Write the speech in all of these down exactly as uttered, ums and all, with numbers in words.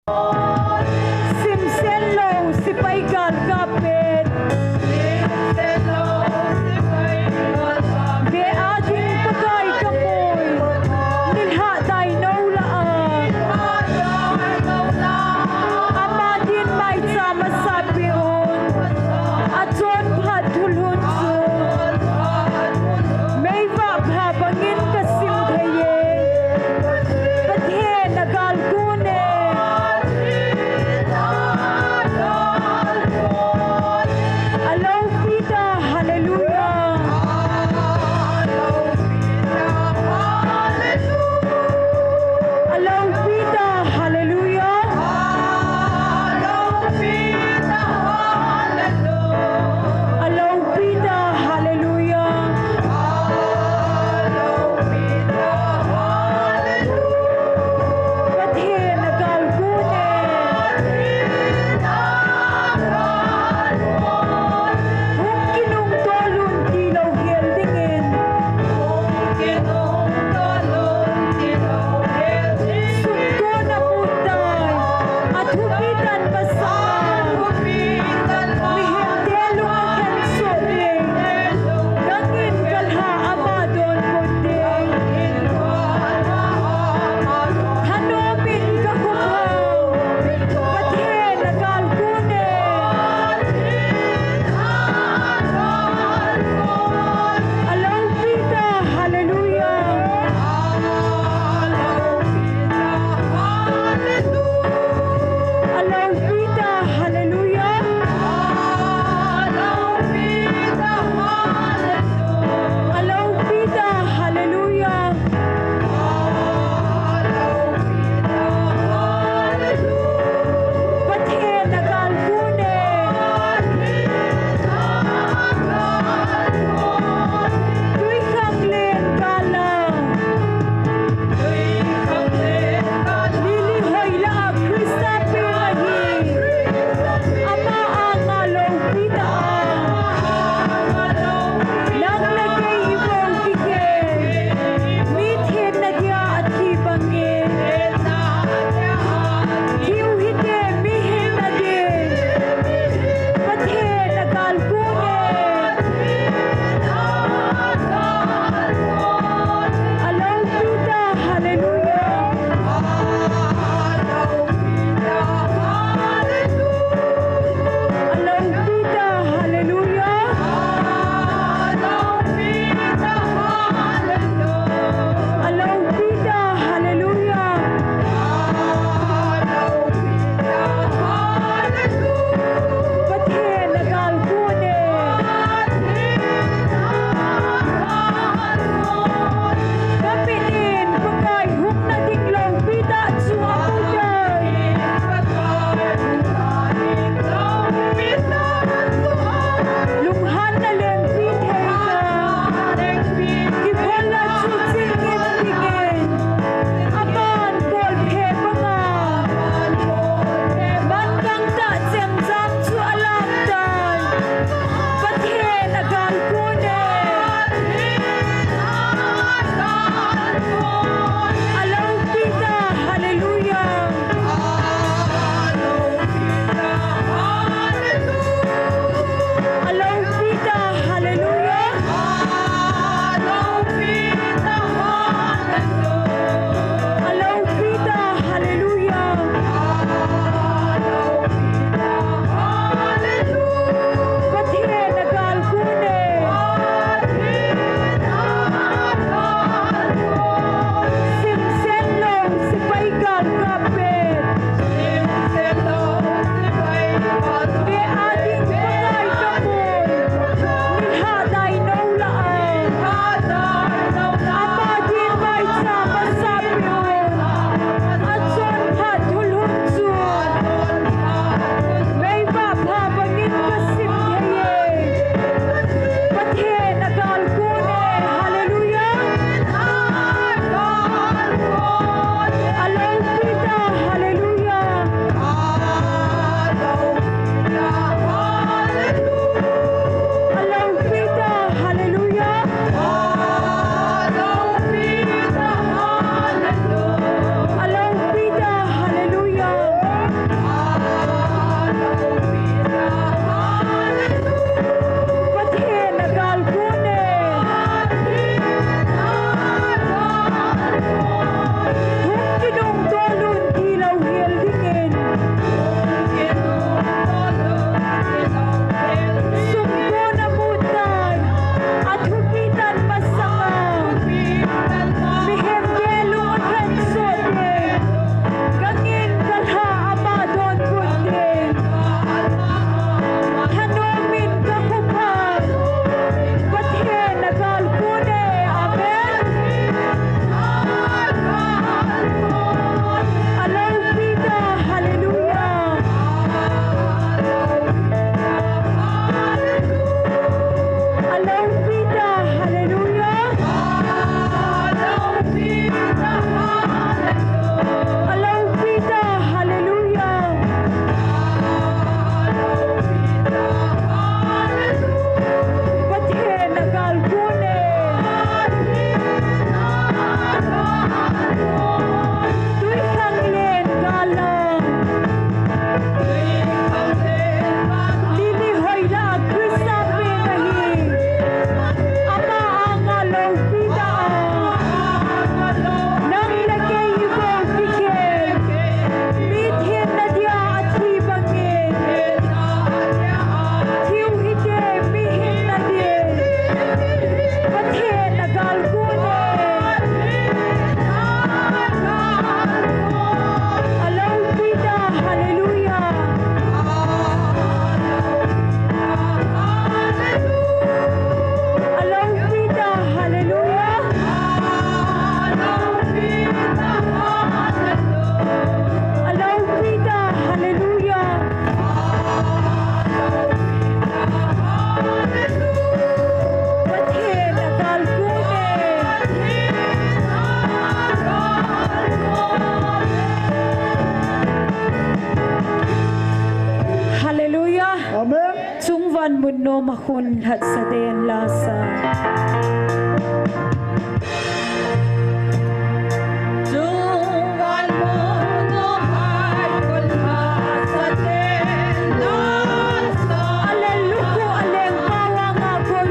Simsen lou sipai galkap pen, ve a ding Pakai ka pui, nilhah dai nou lah a, ama din maicham a sapi un, a chonphat thulhun chu meivah pha bangin ka sim thei e. Pathen na gal gu ne. Noma khun lhatsa den lasa. Aleluku aleng pawanga koi.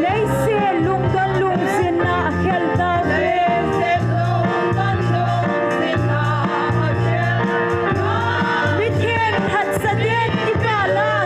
Leise lungdon lungsinna akhel tau. Mitheng lhatsa den kipala.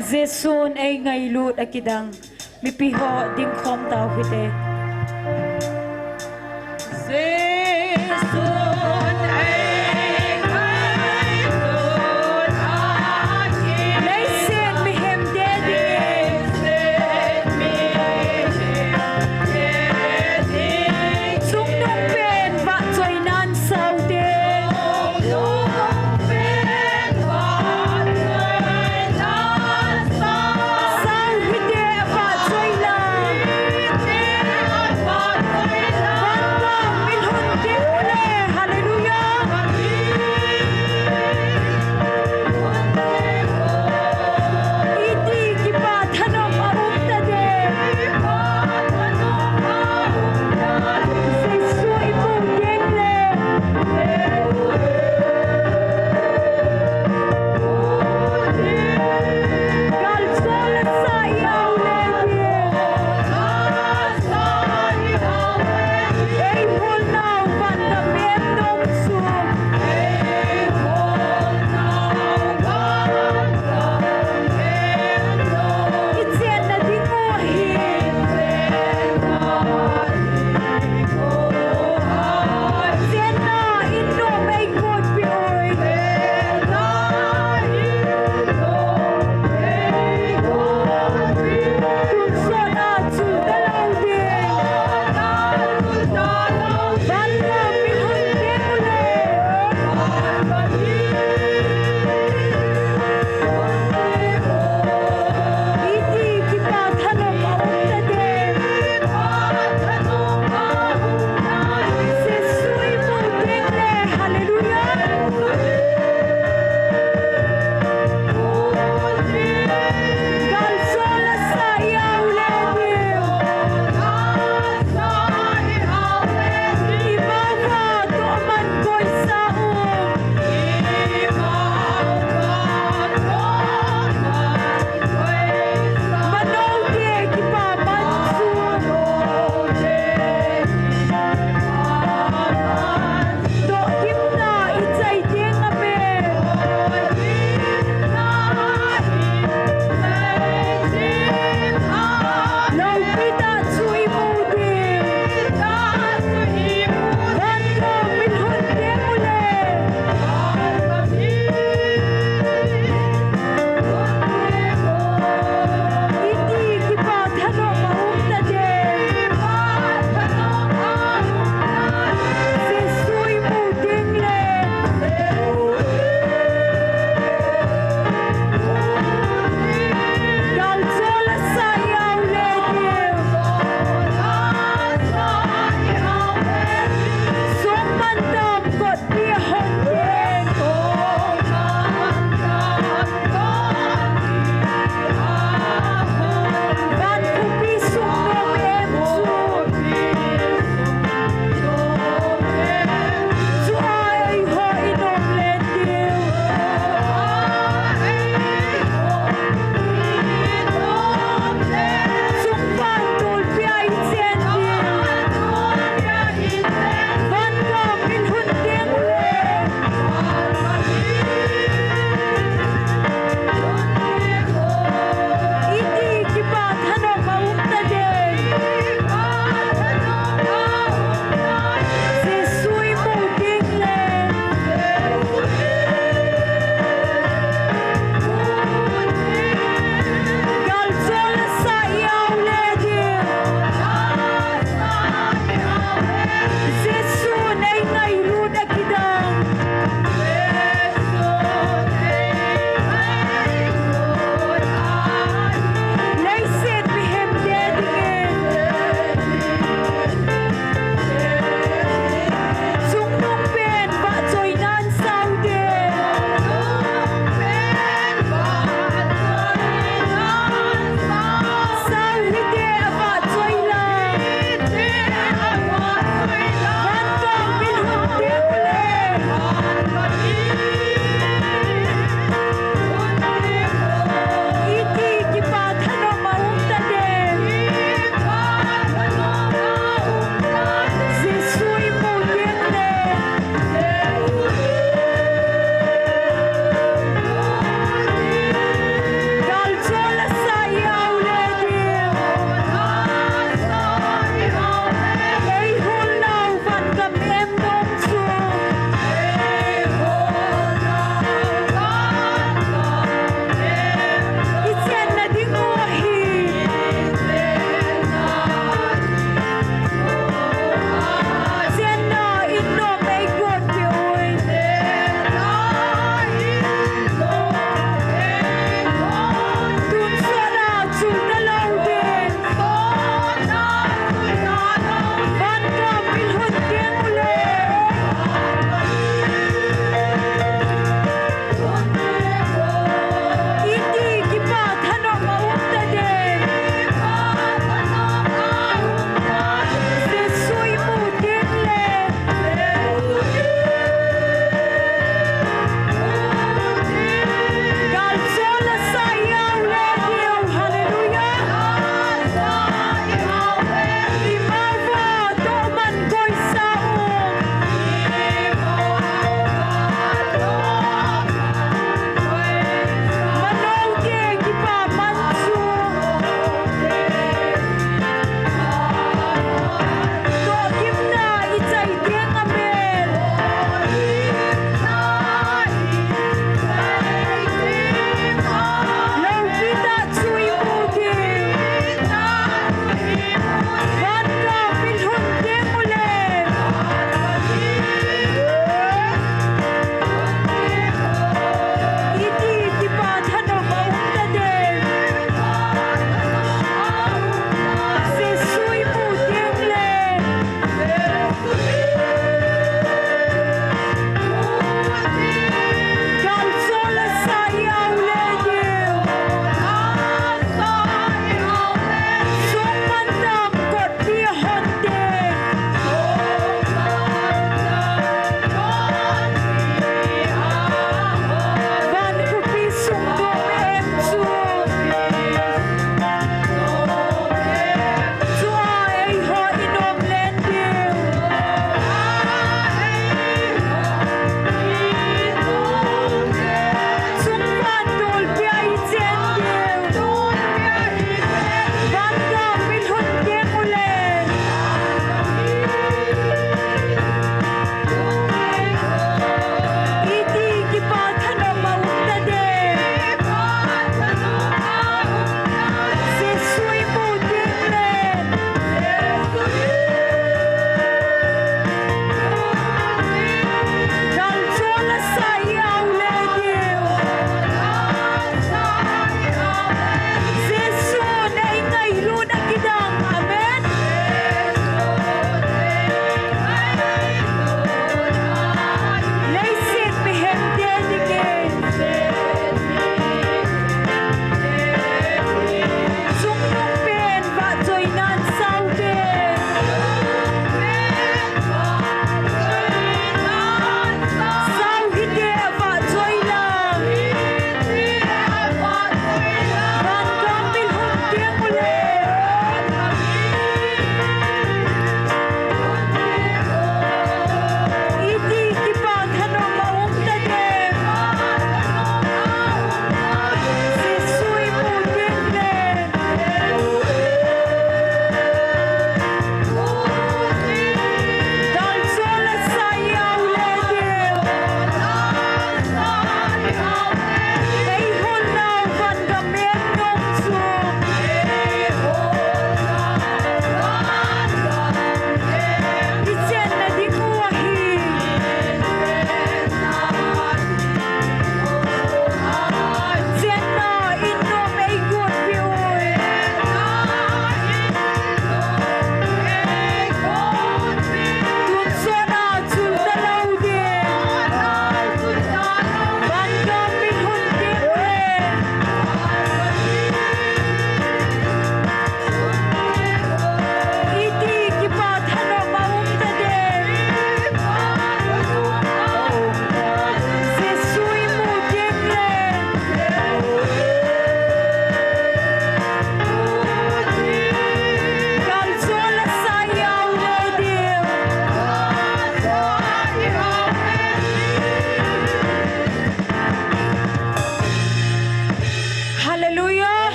Jesun eingailut akidang mipi ho dingkhom tau hite. Jesun eingailut akidang. Leiset mihem te dingin. Chungnung pen vahchoinan saute. Sau hite vahchoinan.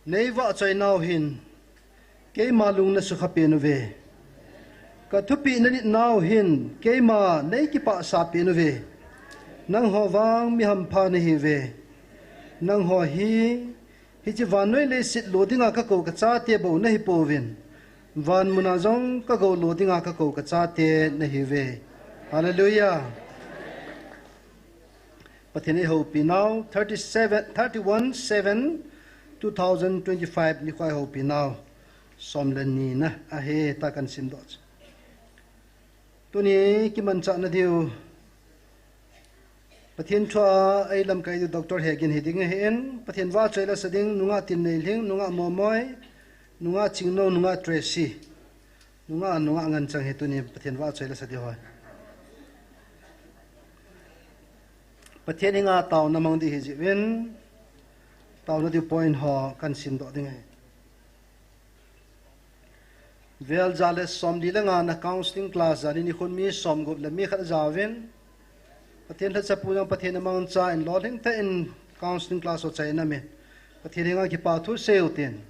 Nei vahchoi nau hin, keima lung na sukha pen uve. Ka thupeh na nit nau hin, keima nei kipahsa pen uve. Nangho vang mi hampha na hiuve. Nangho hi, hiche vannoi leiset lo dinga ka kou ka chate bou na hi pouvin. Van muna jong ka gou lo dinga ka kou ka chate na hiuve. Hallelujah. Pathen eihoupi nau, thirty-seven, thirty-one seven two thousand twenty-five nikho eihoupi nau. Som le ni na ahi ta kan simdoh. Tuni kimanchah na diu. Pathen thua ei lamkai diu Doctor Hegin hi ding ahin, Pathen vahchoi la sa ding, nungah Tinneilhing, nungah Momoi, nungah Chingno, nungah Tracy. Nungah, nungah Nganchang hi tuni Pathen vahchoi la sa diu hoi. Pathen henga taona mang ding hi jeh in, taona diu point ho kan simdoh ding ahi. Vel ja le som li le nga na counseling class ja ni nikhun mi som gup le mi khat ajauvin. Pathen lhacha pu jong Pathen amangcha in lolhing tah in counseling class ho chai na min. Pathen henga kipa thu seiyu tin.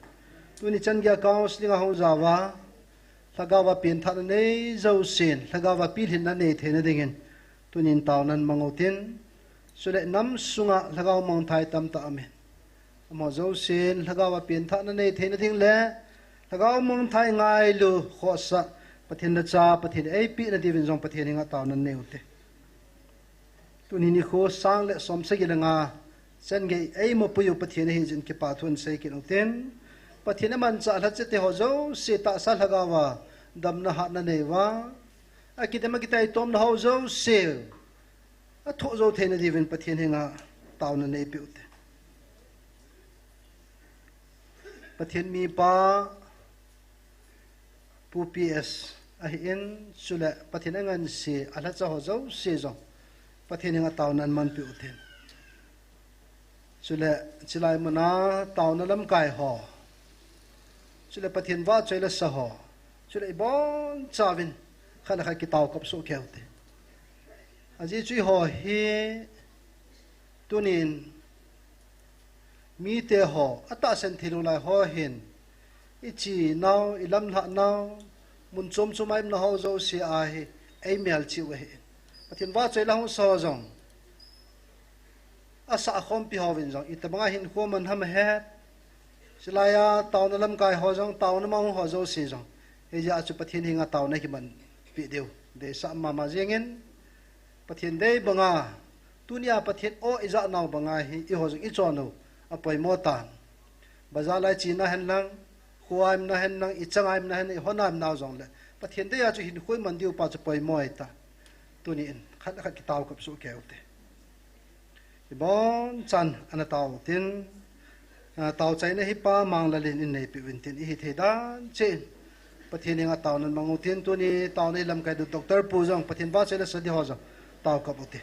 Tuni chan geiya counseling ahung jao va. Lhagao va penthahna nei jousen, lhagao va pilhinna nei theina dingin, tunin taonan mang utin, chule nam sunga lhagao mangthai tamtah amin. Amaho jousen, lhagao va penthahna nei theina ding le, lhagao mangthai ngailu khohsah, Pathen lhacha, Pathen eipehna diuvin jong Pathen henga taonan nei ute. Tuni nikho sang le som sagi le nga, chan gei eimopui u Pathen ahi jeh in kipa thu ahin sei kit utin. Pathen amanchah lhacha te ho jouse tahsa lhagao va, damna hatna nei uva. Akidam akitaitomna ho jouse, athoh jou theina diuvin Pathen henga taona neipeh ute. Pathen mipa, Pu P S ahin, chule Pathen angansea lhacha ho jouse jong, Pathen henga taonan manpeh utin. Chule, chilai muna taona lamkai ho. Chule Pathen vahchoi la sa ho. Chule ibonchauvin, khat le khat kitao kap soh kei ute. Ajeh chu eiho hi, tunin, mite ho, atahsan theilou lai ho hin, ichi nau, ilamlhah nau, mun chom chom a ium nau ho jouse ahi, eimelchih u ahi. Pathen vahchoi la hung sa ho jong, asah khompi hovin jong, itobanga hinkho man ham ahet. Chulaiya, taona lamkai ho jong, taona mang ho jouse jong, hijeh a chu Pathen henga taona kimanpeh diu deisah mama jengin, Pathen dei banga, tunia Pathen o ijah nau banga hi, eiho jong ichon u apoimo tan. Bazar lai chena hen lang, khoa ium na hen lang, ichanga ium na hen, ihona ium nau jongle, Pathen dei a chu hinkho iman diu pa chu poimo ahitai. Tunin, khat le khat kitao kap soh kei ute. Ibonchan ana tao utin, a, taochaina hi Pa Manglal in eineipeh uvin tin, ihi thei dan cheh in, Pathen henga taonan mang utin, tuni taona hi lamkai diu Doctor Pu jong, Pathen vahchoi la sa di ho jong, tao kap ute.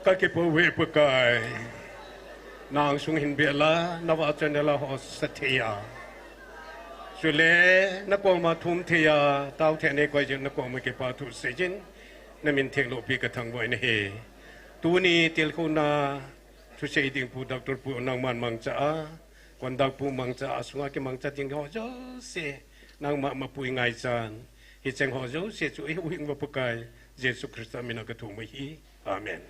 Ka kipah uve Pakai. Nang sung hin bela, na vahchoi na la ho sa thei a. Chule, na koma thum thei a, tao thei nei koi jin na koma kipa thu sei jin, na min theng loupi ka thangvah in ahi. Tuni tilkhouna, thusei ding pu, doctor pu, nangman mangcha a, conduct pu mangcha a, sunga kimangcha ding ho jouse, nangma mapui ngai chan. Hicheng ho jouse chu i huhhing uva Pakai, Jesu Christa mina ka thum u ahi. Amen.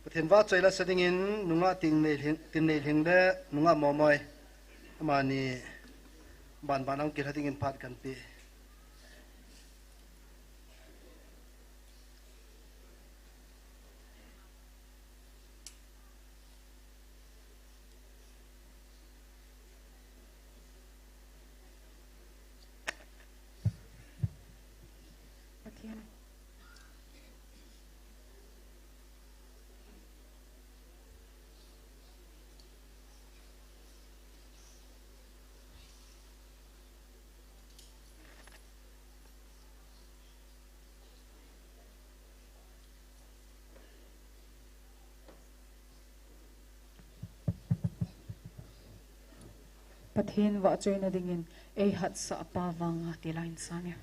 Pathen vahchoi la sa dingin, nungah Tin Nei Lhing, Tin Nei Lhing le nungah Momoi. Amani ban ban ang kilha dingin phat kan pe. Pathen vahchoina dingin, ei hatsah pa vanga ti la in sang e.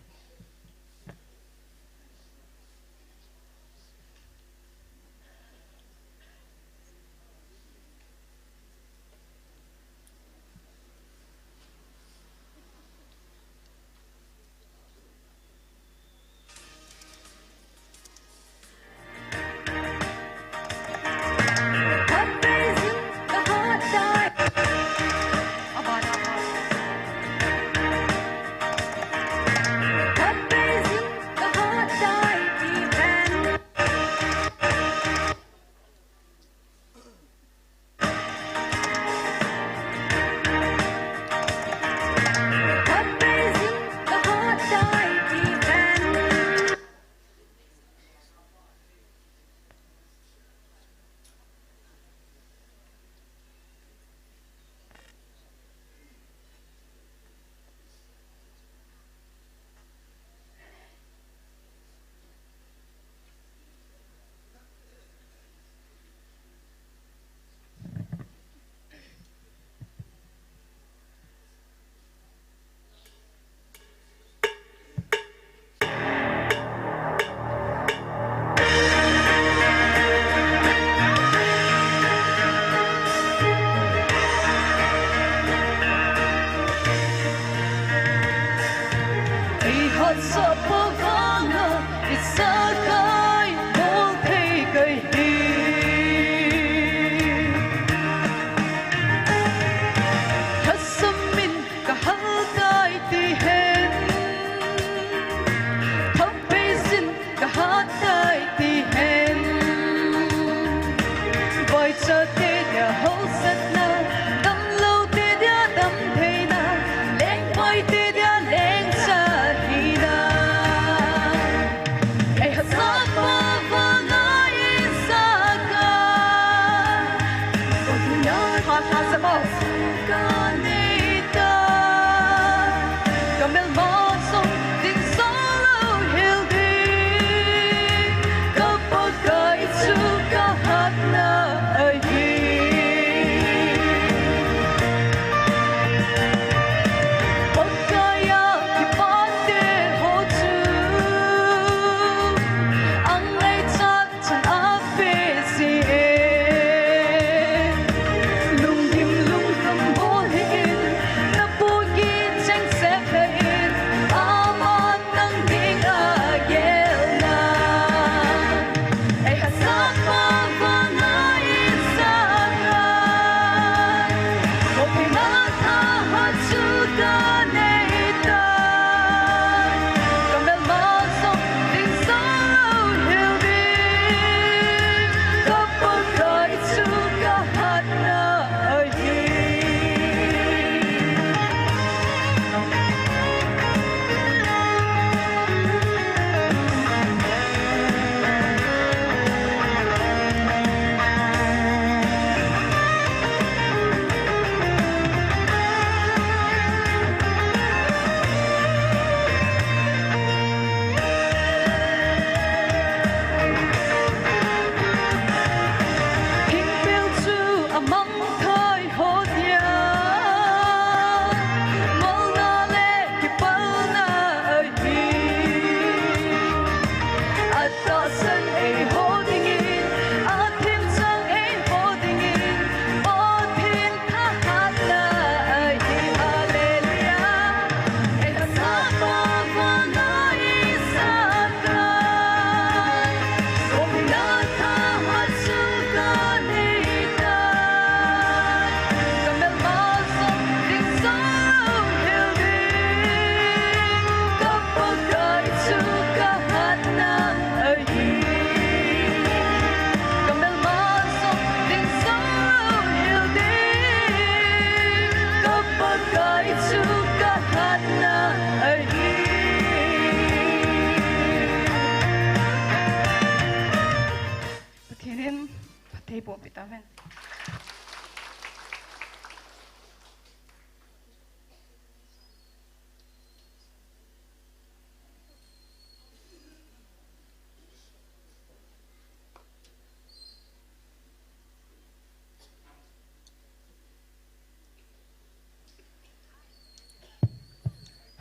Ei hatsah pa vanga, i sa kai, bol thei kai hi. Lhasam in ka hal tai ti hen, thapei sin ka hat tai ti hen. Boichate dia hausatna, damloute dia damtheina, lengpoite dia lengchat hina. Ei hatsah pa vanga i sa kai. Tha tha sa bo. Ka nei ta. Ka melma song ding song lou hel ding. Ka Pakai chu ka hatna ahi. Pakai a kipah te ho chu, angaichat chan a pe si e. Lungdim lungkhat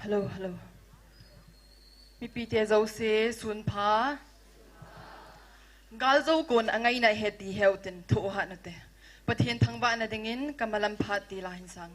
Hello, hello. Mipite jouse, sunpha. Gal jou kon angaina he ti heu tin thu hat nute. Pathen thangvahna dingin kamalam phat ti la hin sang.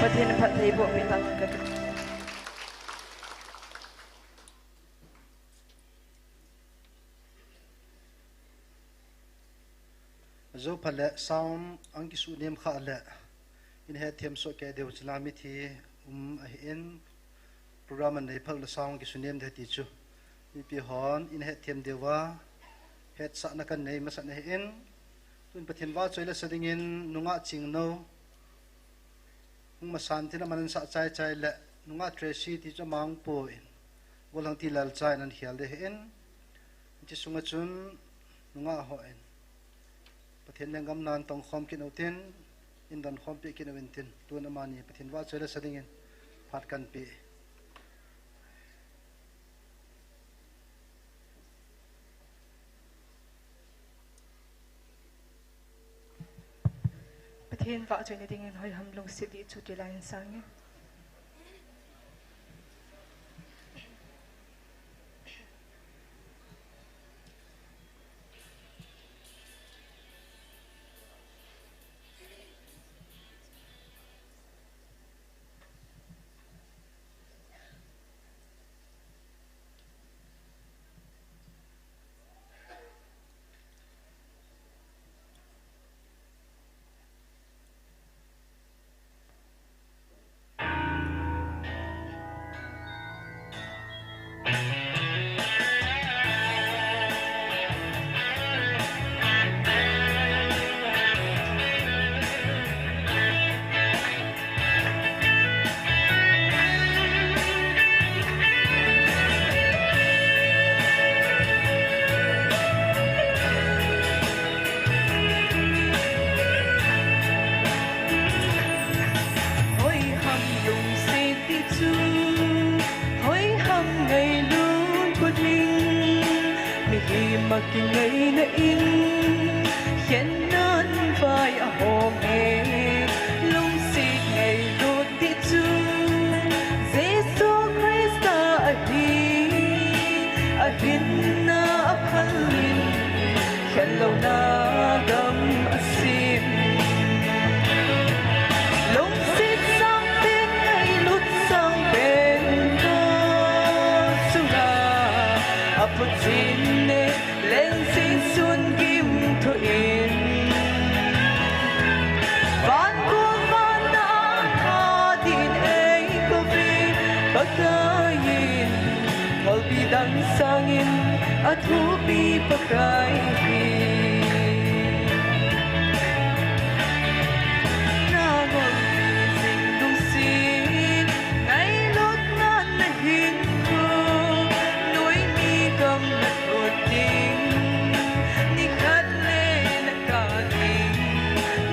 Pathen phattheiboh pi tang ka. Jou phat le sound ang kisunem kha le, in hetthem soh kei diu chila mithi um ahin, program anei phat le sound kisune em de ti chu. Mipi hon in hetthem diu va, hetsahna kan nei masat ahin, tun Pathen vahchoi le sa dingin nungah Chingno, hung masan tin aman sah chai chai le, nungah Tracy ti chu amang po in, Golhang ti Lalcha in an khel de hin, ti sunga chun nungah ho in Pathen lenggam nan tong khom kit u tin, in don khom pi kit u in tin, tun amani Pathen vahchoi le sa dingin phat kan pe. Hin vahchoina dingin hoiham lungset ding chu kilai in sang e. Hoiham lungset ding chu, hoiham ngailut ding, mihem a kingaina in, khenna vai ahom e, lungset ngailut ding chu, Jesu Christa ahi, ahinna aphal in, khenlouna gam asim. Lungset sangpen, ngailut sangpen, ka sunga aphutchin e, Leng Jesun gim thuh in. Van gol vana tha din eikouve, Pakai in, ngolpi dang sangin athupi Pakai hi. Na ngolpi jing lungset, ngailutna nahin ko, noimi gam nalut ding, nikhat le nakah ding,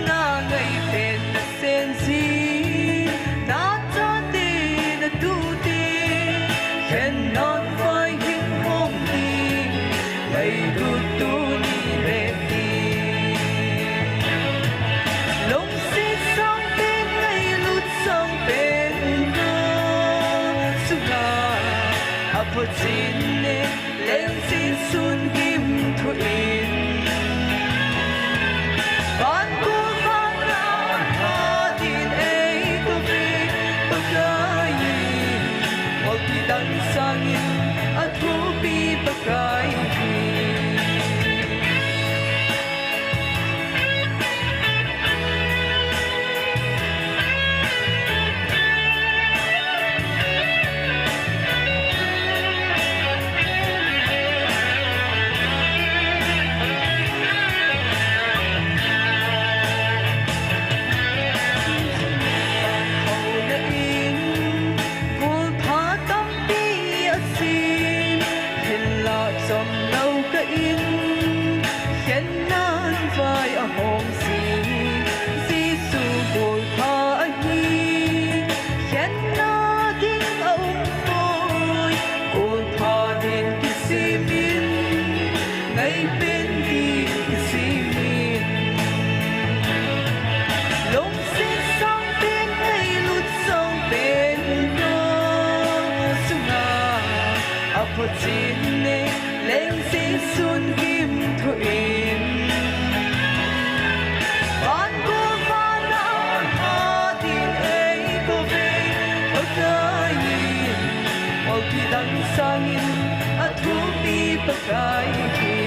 na ngaipen nasen jing, na chate natute, khenna vai hin hom ding, ngailut tuni le ni. Lungset sangpen, ngailut sangpen, ka sunga aphutchin e, Leng Jesun gim thuh in. Van gol vana tha din eikouve, Pakai in, ngolpi dang sangin athupi Pakai hi. Golpha tampi asim, hinlah chomlou kah in, khenna vai ahom jing, Jesu golpha ahi, khenna ding aumpoi, golpha din kisim in, ngaipen din kisim in. Lungset sangpen, ngailut sangpen, ka sunga aphutchin e, Leng Jesun gim thuh in. Van gol vana tha din eikouve, Pakai in, ngolpi dang sangin athupi Pakai hi.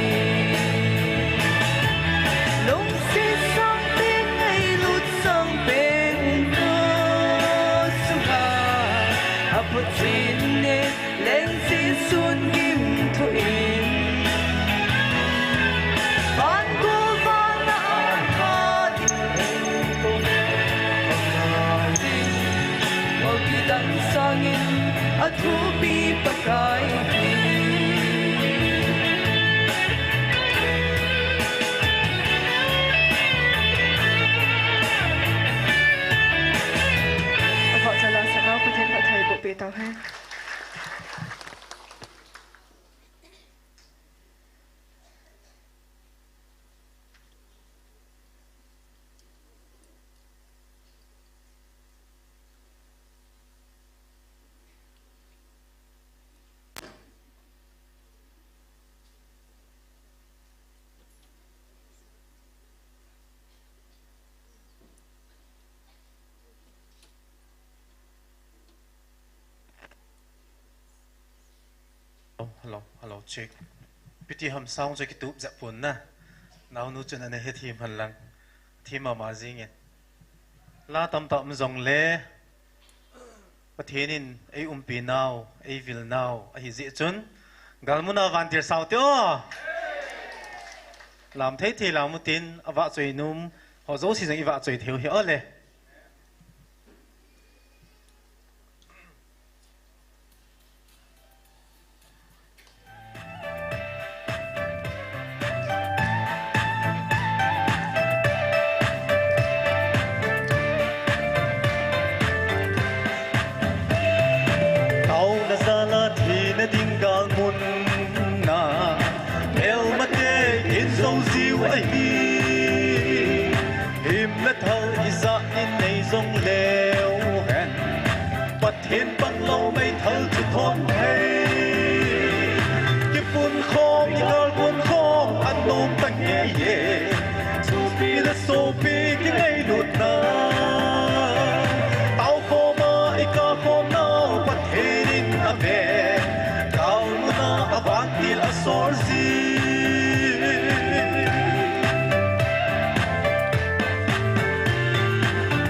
Lungset sangpen, ngailut sangpen, ka sunga aphutchin e, Leng Jesun gim thuh in. Van gol vana tha din eikouve, Pakai in, ngolpi dang sangin athupi Pakai hi. Avahchoi la sanga Pathen phatthei boh peh tau hen. Hello, hello, check. Piti ham sound check, kitup jep pon na. Naonu chun ana hethem hen lang. Thim mama jingin. La tamtah um jongle, Pathen in ei umpi nau, ei vil nau ahi jeh chun, galmuna vantil sao te o. Lam thei thei lam utin, avahchoi nom ho jouse jong ivahchoi thei u hi o le. Taona jala thina ding galmun na, melmate kin jou jiu ahi. Himna thal ijat in nei jong leu hen, Pathen panglou meithal chu thon thei. Kipun khom, igal kun khom, anom ta ngei e. Sopi le sopi kingailutna, tao khom a ikah khom nau Pathen in ave. Galmuna avantil asol jin.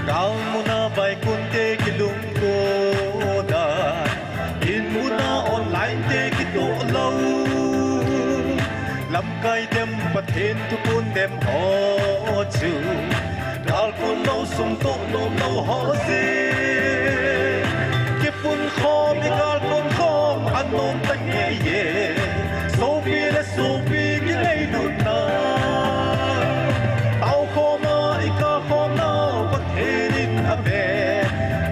Galmuna vaikunte kilungto dan, in muna online te kitoh lou. Lamkai dem, Pathen thuphon dem ho chu, gal kun lou, sum toh nom lou ho jeh. Kipun khom, igal kun khom, anom ta ngei e. Sopi le sopi kingailutna, tao khom a ikah khom nau Pathen in ave.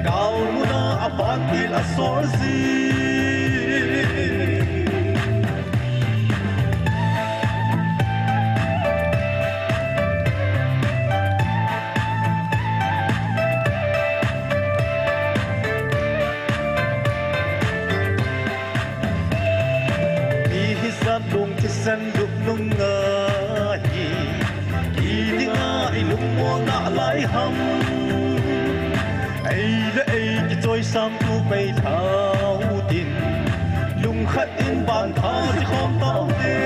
Galmuna avantil asol jin. Mi hijat lung thisen lupnung ahi, kidinga ilungmolna lai ham. Ei le ei kichoisam tu pei thau tin, lungkhat in ban pha ji khom tau te.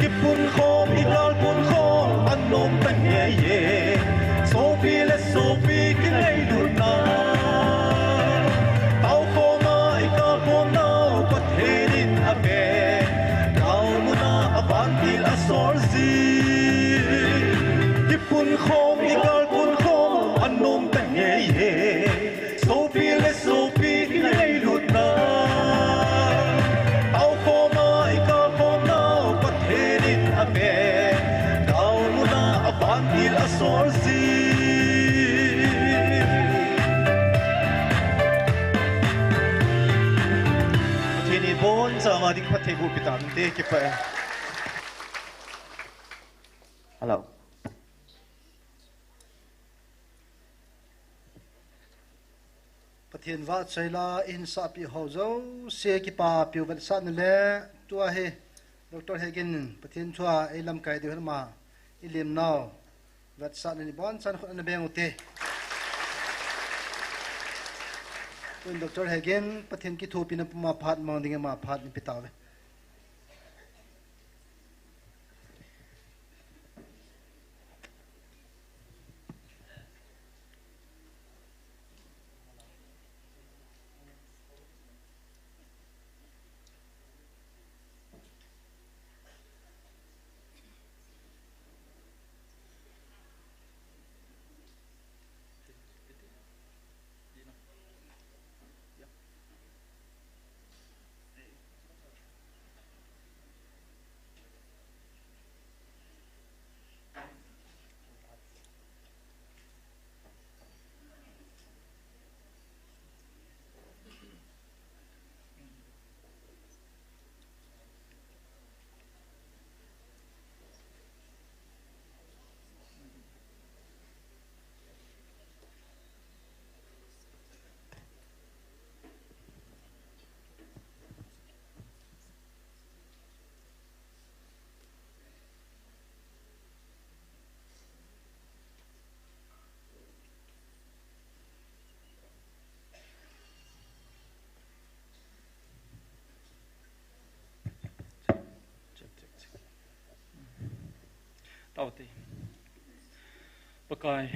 Kipun khom, igal kun khom, anom ta ngei e. Sopi le sopi kingailutna, tao khom a ikah khom nau Pathen in ave. Galmuna avantil asol jin. Kipun khom, igal kun khom, anom ta ngei e. Sopi le sopi kingailutna, tao khom a ikah khom nau Pathen in ave. Galmuna avantil asol jin. Pathen in ibonchauva ding phatthei boh pi tante, kipah e. Hello. Pathen vahchoi la ihin sahpeh ho jouse kipapiu vetsahna le tua hi Doctor Hegin Pathen thua ei lamkai diu hin ama ilim nau vetsahna ni bonchan khut ana beng ute. Tun Doctor Hegin Pathen kithopina puma phat mang ding ama phat ni pi tauve. Aute. Pakai,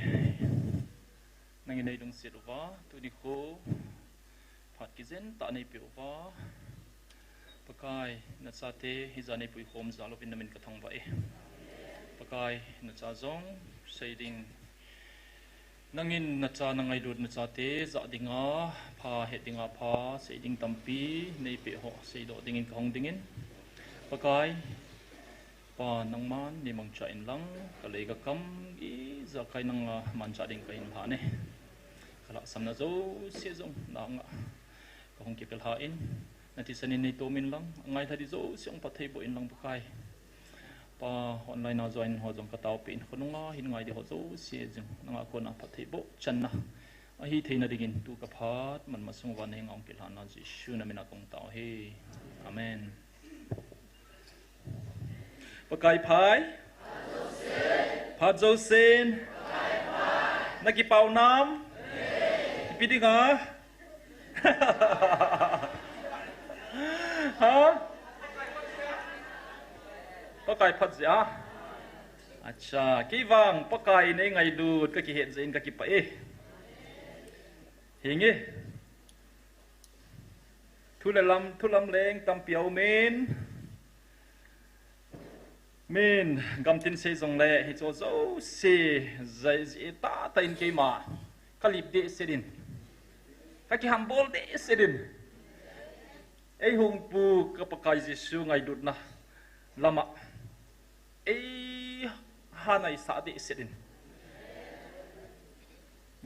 nangin neilungset uva, tuni kho phat kijen tah neipeh uva, Pakai, nachate hija neipui khom jal uvin namin kathangvah e. Pakai, nacha jong sei ding, nangin nacha nangailut nachate jah dinga pha, het dinga pha, sei ding tampi neipeh ho, seidoh dingin kahung dingin, Pakai, Pa, nangman neimangcha inlang, kalei kakam ijakai nanga manchah ding kahin lhah e. Kalhahsamna jouse jong nanga kahung kipelhah in, nathisan in neitom inlang, angailha ding jouse hung phattheiboh inlang Pakai. Pa, online a join ho jong kataopeh in, khonunga hin ngai ding ho jouse jong nanga kona phattheiboh channa ahi theina dingin tu kaphat man masang uva nahenga hung kilhahna Jesu namina kahung tao e. Amen. Pakai phat. Phat jousen. Nakipah nam? Ipi dinga? Ha? Pakai phat jeh a? Acha, keivang Pakai in eingailut kakihet jeh in kakipah e. Hinge. Thu le lam, thu lamleng tampi aumin. Min, gamtin sei jongle, hiche jouse, jai, jai, tahtah in keima kalip dehset in, kakihambol dehset in, eihung pu ka Pakai Jesu ngailutna lama eiha naisah dehset in.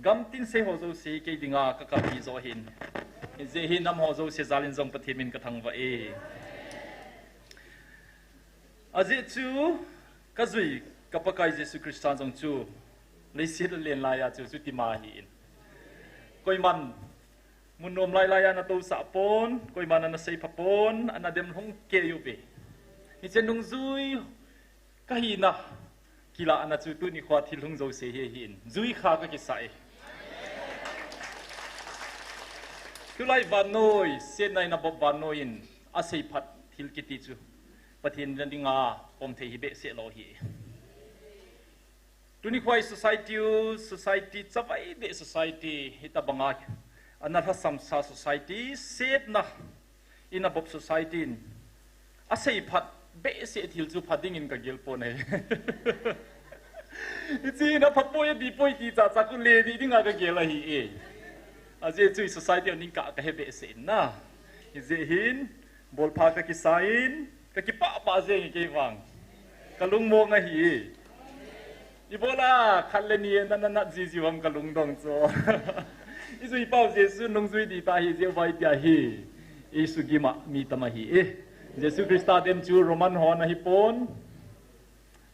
Gamtin sei ho jouse kei dinga kakapi jo ahin. Hijeh hin nam ho jouse jal in jong Pathen min kathangvah e. Ajeh chu kajui ka Pakai Jesu Christa jong chu leiset alen laiya chu chutima ahin. Koiman mun nom lailai a ana tousah pon, koiman ana seipha pon, ana demlhung kei uve. Hiche nungjui kahina kilahna chu tuni khoa thil hung jouse hi ahin. Jui kha kakisah e. Tulai vannoi, setna in abop vannoi in aseiphat thil kiti chu Pathen na dinga pomthei hi behseh lou ahi. Tuni khoa i society u, society chavai deh society, hitobanga ana lhasamsa society, setna in abop society in aseiphat behseh thil chu pha dingin kagel pon ahi. Hiche in apha poi, adih poi ti chacha khu le dih dinga kagel ahi e. Ajeh chu i society a ning kah kahe behseh in na. Hijeh hin, bolpha kakisa in, kakipah pah jeng e keivang. Kalungmong ahi. Ibola khat le ni nana nat jiji uvam kalungdong chu. Ijui pau Jesu nungjui dih tah ahi jeh uva itia hi. Jesu gima mi tam ahi e. Jesu Christa dem chu Roman ho ana hipon.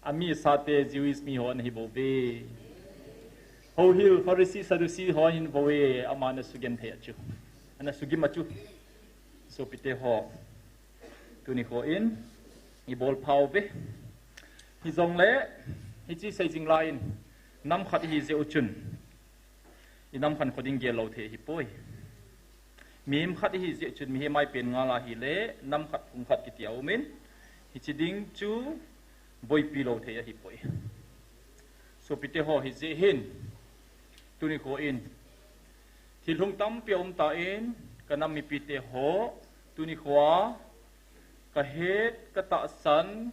Amisate Jewish mi ho ana hi bouve. Houhil Pharisee Sadducee ho ahin bouve, ama ana sugenthei a chu. Ana sugim a chu. Sopite ho. Tuni khoa in, ibolphauve. Hijongle, hiche seijing lai in, nam khat ihi jeh u chun, i nam khankho ding gel lou thei ahipoi. Mihem khat ihi jeh chun, mihem a ipen ngal ahile, nam khat phung khat kiti aumin, hiche ding chu boipi lou thei ahipoi. Sopite ho hijeh hin, tuni khoa in, thil hung tampi aum tan, ka nam mipite ho, tuni khoa, kahet, katahsan,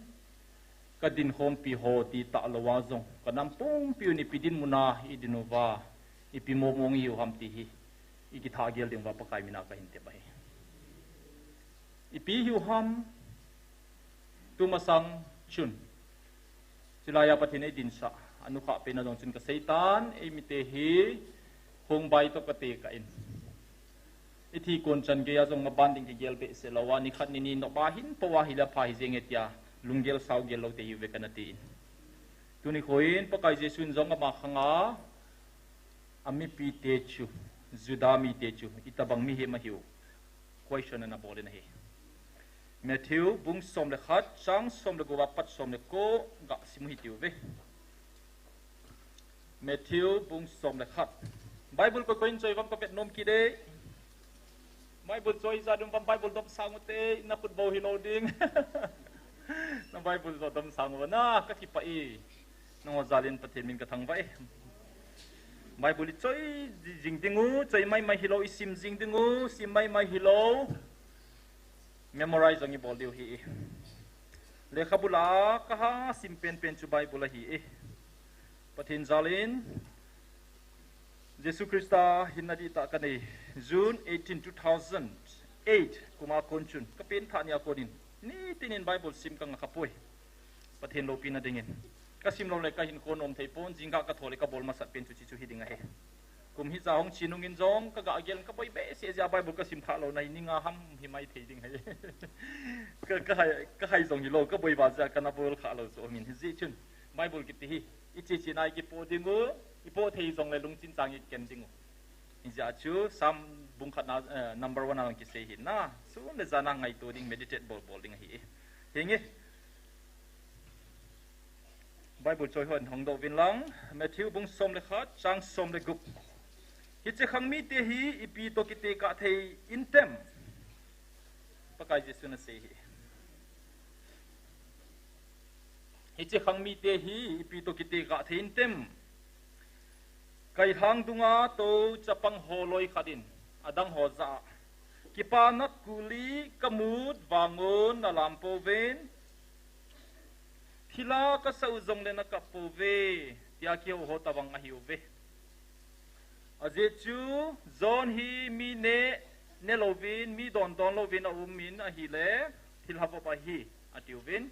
kadinkhompi ho ti tah louva jong, ka nam pumpi un ipi dinmun a idin uva, ipi mong mong ihiu ham ti hi, ikithah gel ding uva Pakai mina kahin tep ahi. Ipi hiu ham, tumasang chun. Chulai a Pathen eidinsah, anukhah pen a jong chun kaseitan, eimite hi, khongbai toh kate kah in. Ithi kon chan geiya jong maban ding kigel behseh louva, nikhat nini nop a hin pou a hile apha hijeng e tia, lunggel saogel lou te hiuve kana tin. Tuni khoa in Pakai Jesun jong ama khanga, amipite chu, Juda mite chu, itobang mihem ahiu, question ana bol in ahi. Matthew bung som le khat, chang som le gup a pat som le ko, gasim u hitiuve. Matthew bung som le khat. Bible koi koi in choi uvam kavet nom kit e. Bible choi ijat um uvam Bible dom sang ute, na khut bou hilou ding. Na Bible jong dom sang uva na, kakipah e. Nangho jalin Pathen min kathangvah e. Bible ichoi jing dingu, choi maimai hilou, isim jing dingu, sim maimai hilou, memorize jong ibol diu ahi. Lekhabu lah a kaha sim penpen chu Bible ahi. Pathen jalin Jesu Christa hinna dihtah kanei, June eighteen, two thousand eight kuma kon chun, kapenthah nia konin nitinin Bible sim kangah kapoi, Pathen loupina dingin. Kasim loule kahinkho nom theipon, jingkah kathoule kabol masat pen chu hiche chu hiding ahi. Kum hija hung che nungin jong kagah gel, kaboi behseh jeh a Bible kasim thah louna hi ni nga ham himai thei ding ahi. Kahai jong hilou, kaboi uva jeh a kana bol khah lou chu aumin, hijeh chun Bible kiti hi iche chena ikipoh dingu, ipoh thei jongle lungchin chang iken dingu. Hijeh a chu Psalm bung khatna number one a jong kisei ahi na, sun le jan a ngaito ding, meditate bolbol ding ahi. Hinge, Bible choi hon hongdoh uvin lang, Matthew bung som le khat chang som le gup. Hiche khang mite hi ipi toh kitekah thei intem? Pakai Jesun asei ahi. Hiche khang mite hi ipi toh kitekah thei intem? Kailhang dunga tou chapang ho loi khat in adang ho jah a, Kipa natkul hi kamut vangun nalam pouvin, thilha kasah u jongle nakap pouve, tia kihou ho tobang ahiuve. Ajeh chu John hi mi neh ne louvin, mi don don louvin aumin ahile, thilha vop ahi, atiuvin.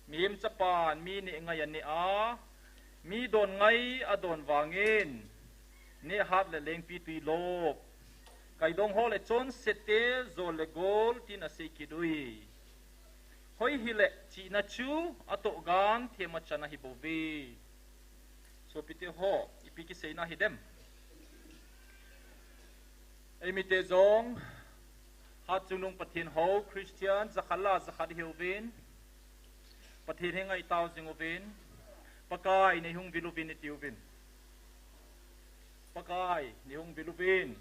Mihem Chapan mi neh ngai aneh a, mi don ngai adon vangin, neh hat le lengpitwi lop, kaidong ho le chonsete jol le gol tin asei kit uve. Hoi hile chihna chu atoh gan themachan ahibouve. Sopite ho, ipi kiseina hidem? Eimite jong, hatchungnung Pathen hou Christian jakhat lah jakhat ihiuvin, Pathen henga itao jing uvin, Pakai neihung vil uvin itiuvin. Pakai neihung vil uvin,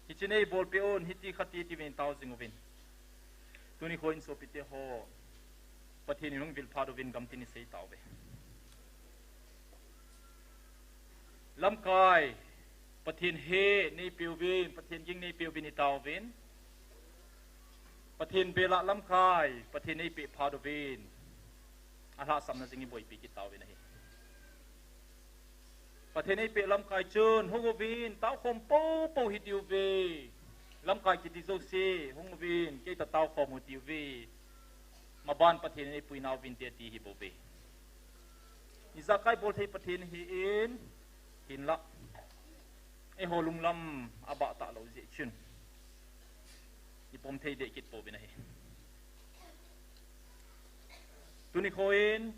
hiche neibolpeh un, hiti khati tiuvin itao jing uvin. Tuni khoin sopite ho, Pathen in hung vil phat uvin gamtin isei tauve. Lamkai, Pathen he neipeuvin, Pathen ging neipeuvin itauvin. Pathen bela lamkai Pathen eipeh phat uvin, alhahsamna jing iboipi kit tauvin ahi. Pathen eipeh lamkai chun hung uvin, taokhom poupou hitiuve. Lamkai kiti jouse hung uvin, keitoh taokhom u tiuve. Maban Pathen in eipuinauvinte ti ahibouve. Ijakai bolthei Pathen ahin, hinlah eiho lunglam abah talou jeh chun ipom thei deh kit pouvin ahi. Tuni khoin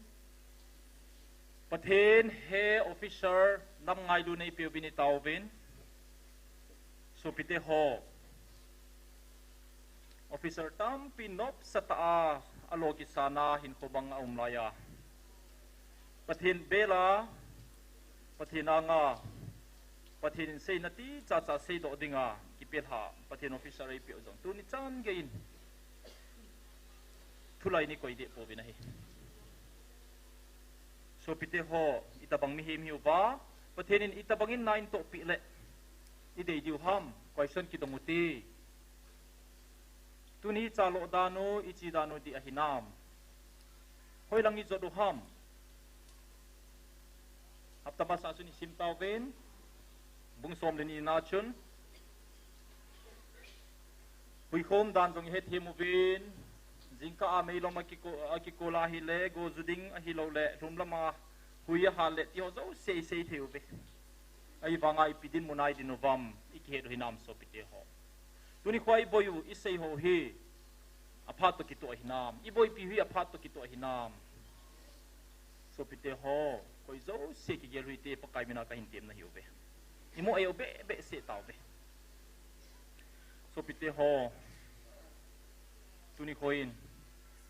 Pathen he officer nam ngailu neipeuvin itauvin, sopite ho. Officer tampi nopsatah a alo kisana hinkho bang aum laiya, Pathen bela, Pathen anga, Pathen in seina tichacha seidoh dinga kipelha Pathen officer eipeh u jong tuni chan geiyin thulai nikoi deh pouvin ahi. Sopite ho, itobang mihem hiuva, Pathen in itobangin na eitohpeh le idei diu ham, question kidong ute. Tuni ichaloh dan u, iche dan u dih ahinam? Hoilang ijot u ham? Hapta masa chun isim tauvin, bung som le nina chun huikho um dan jong ihethem uvin, jingkah a meilom akikol ahile go ju ding ahiloule lhumlama hui ahal le tiho jouse isei thei uve. Ahivanga ipi dinmun a idin uvam ikihet u hinam sopite ho? Tuni khoa iboi u isei ho hi aphat toh kitoh ahinam? Iboipi u hi aphat toh kitoh ahinam? Sopite ho, koi jouse kigel u hite, Pakai mina kahin temna ahiuve. Imoh e u behbeh seh tauve. Sopite ho, tuni khoin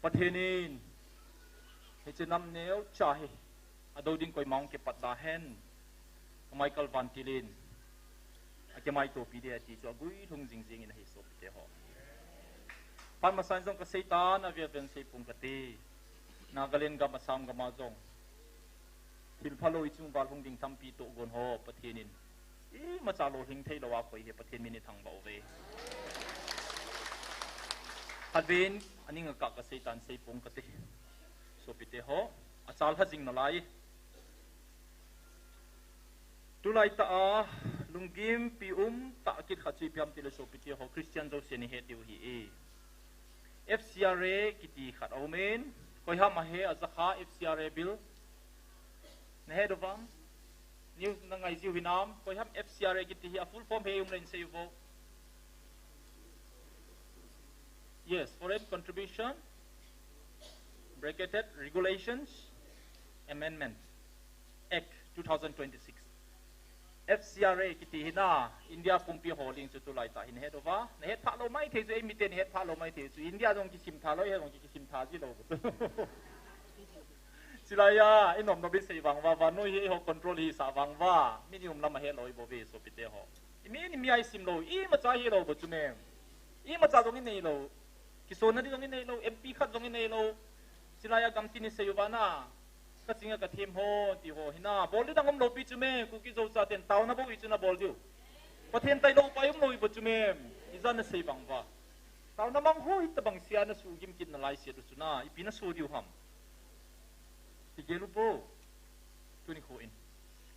Pathen in hiche nam neocha hi adou ding koima hung kipat tahen, amai kalvan tilin akimaitopi ding ati chu aguilhung jingjing in ahi sopite ho. Phat masan jong kaseitan, avel vel in seipong kate. Nagaland gam, Assam gam a jong Thil phalou ichung val hung ding tampi tohgon ho Pathen in imacha lolhing theilou a koi hi Pathen min ithangvah uve. Khatvei in aning akah kasei tan seipong kate. Sopite ho, achal lha jing nalai. Tulai tah a lunggimpi um tah kit khat chu ipi ham tile sopite ho, Christian jousen ihet diu ahi e. F C R A kiti khat aumin, koiham ahe, ajakha F C R A bill. Nahet uvem? News nangai jiu hinam, koiham F C R A kiti hi a full form he um le hin seiuvo. Yes, Foreign Contribution, bracketed, Regulations, Amendment, Act two thousand twenty-six. F C R A kiti hi na, India pumpi ho ding chu tulai tah hin het uva. Nahet phalou maithei chu, eimite nahet phalou maithei chu. India jong kisim tha lou, eiho jong kisim tha jilou. Chulai a, inom nom isei vang uva, vannoi hi eiho control hisah vang uva. Min ium lam a helou ibouve sopite ho. Imin imi a isim lou, imacha hilou bou chu mem. Imacha jong inei lou. Kisonna ding jong inei lou, M P khat jong inei lou. Chulai a gamtin isei uva na. Kaching a kathem ho, ti ho, hina. Bol ding dang umlou pi chu mem, Kuki Zo chaten taona bou hi chu nabol diu. Pathen tailou pai umlou hi bou chu mem. Ijat nasei vang uva. Taona mang ho hitabang sia nasuh gim kit nalai sia tu chu na. Ipi naso diu ham. Kigel u bou. Tuni kho in.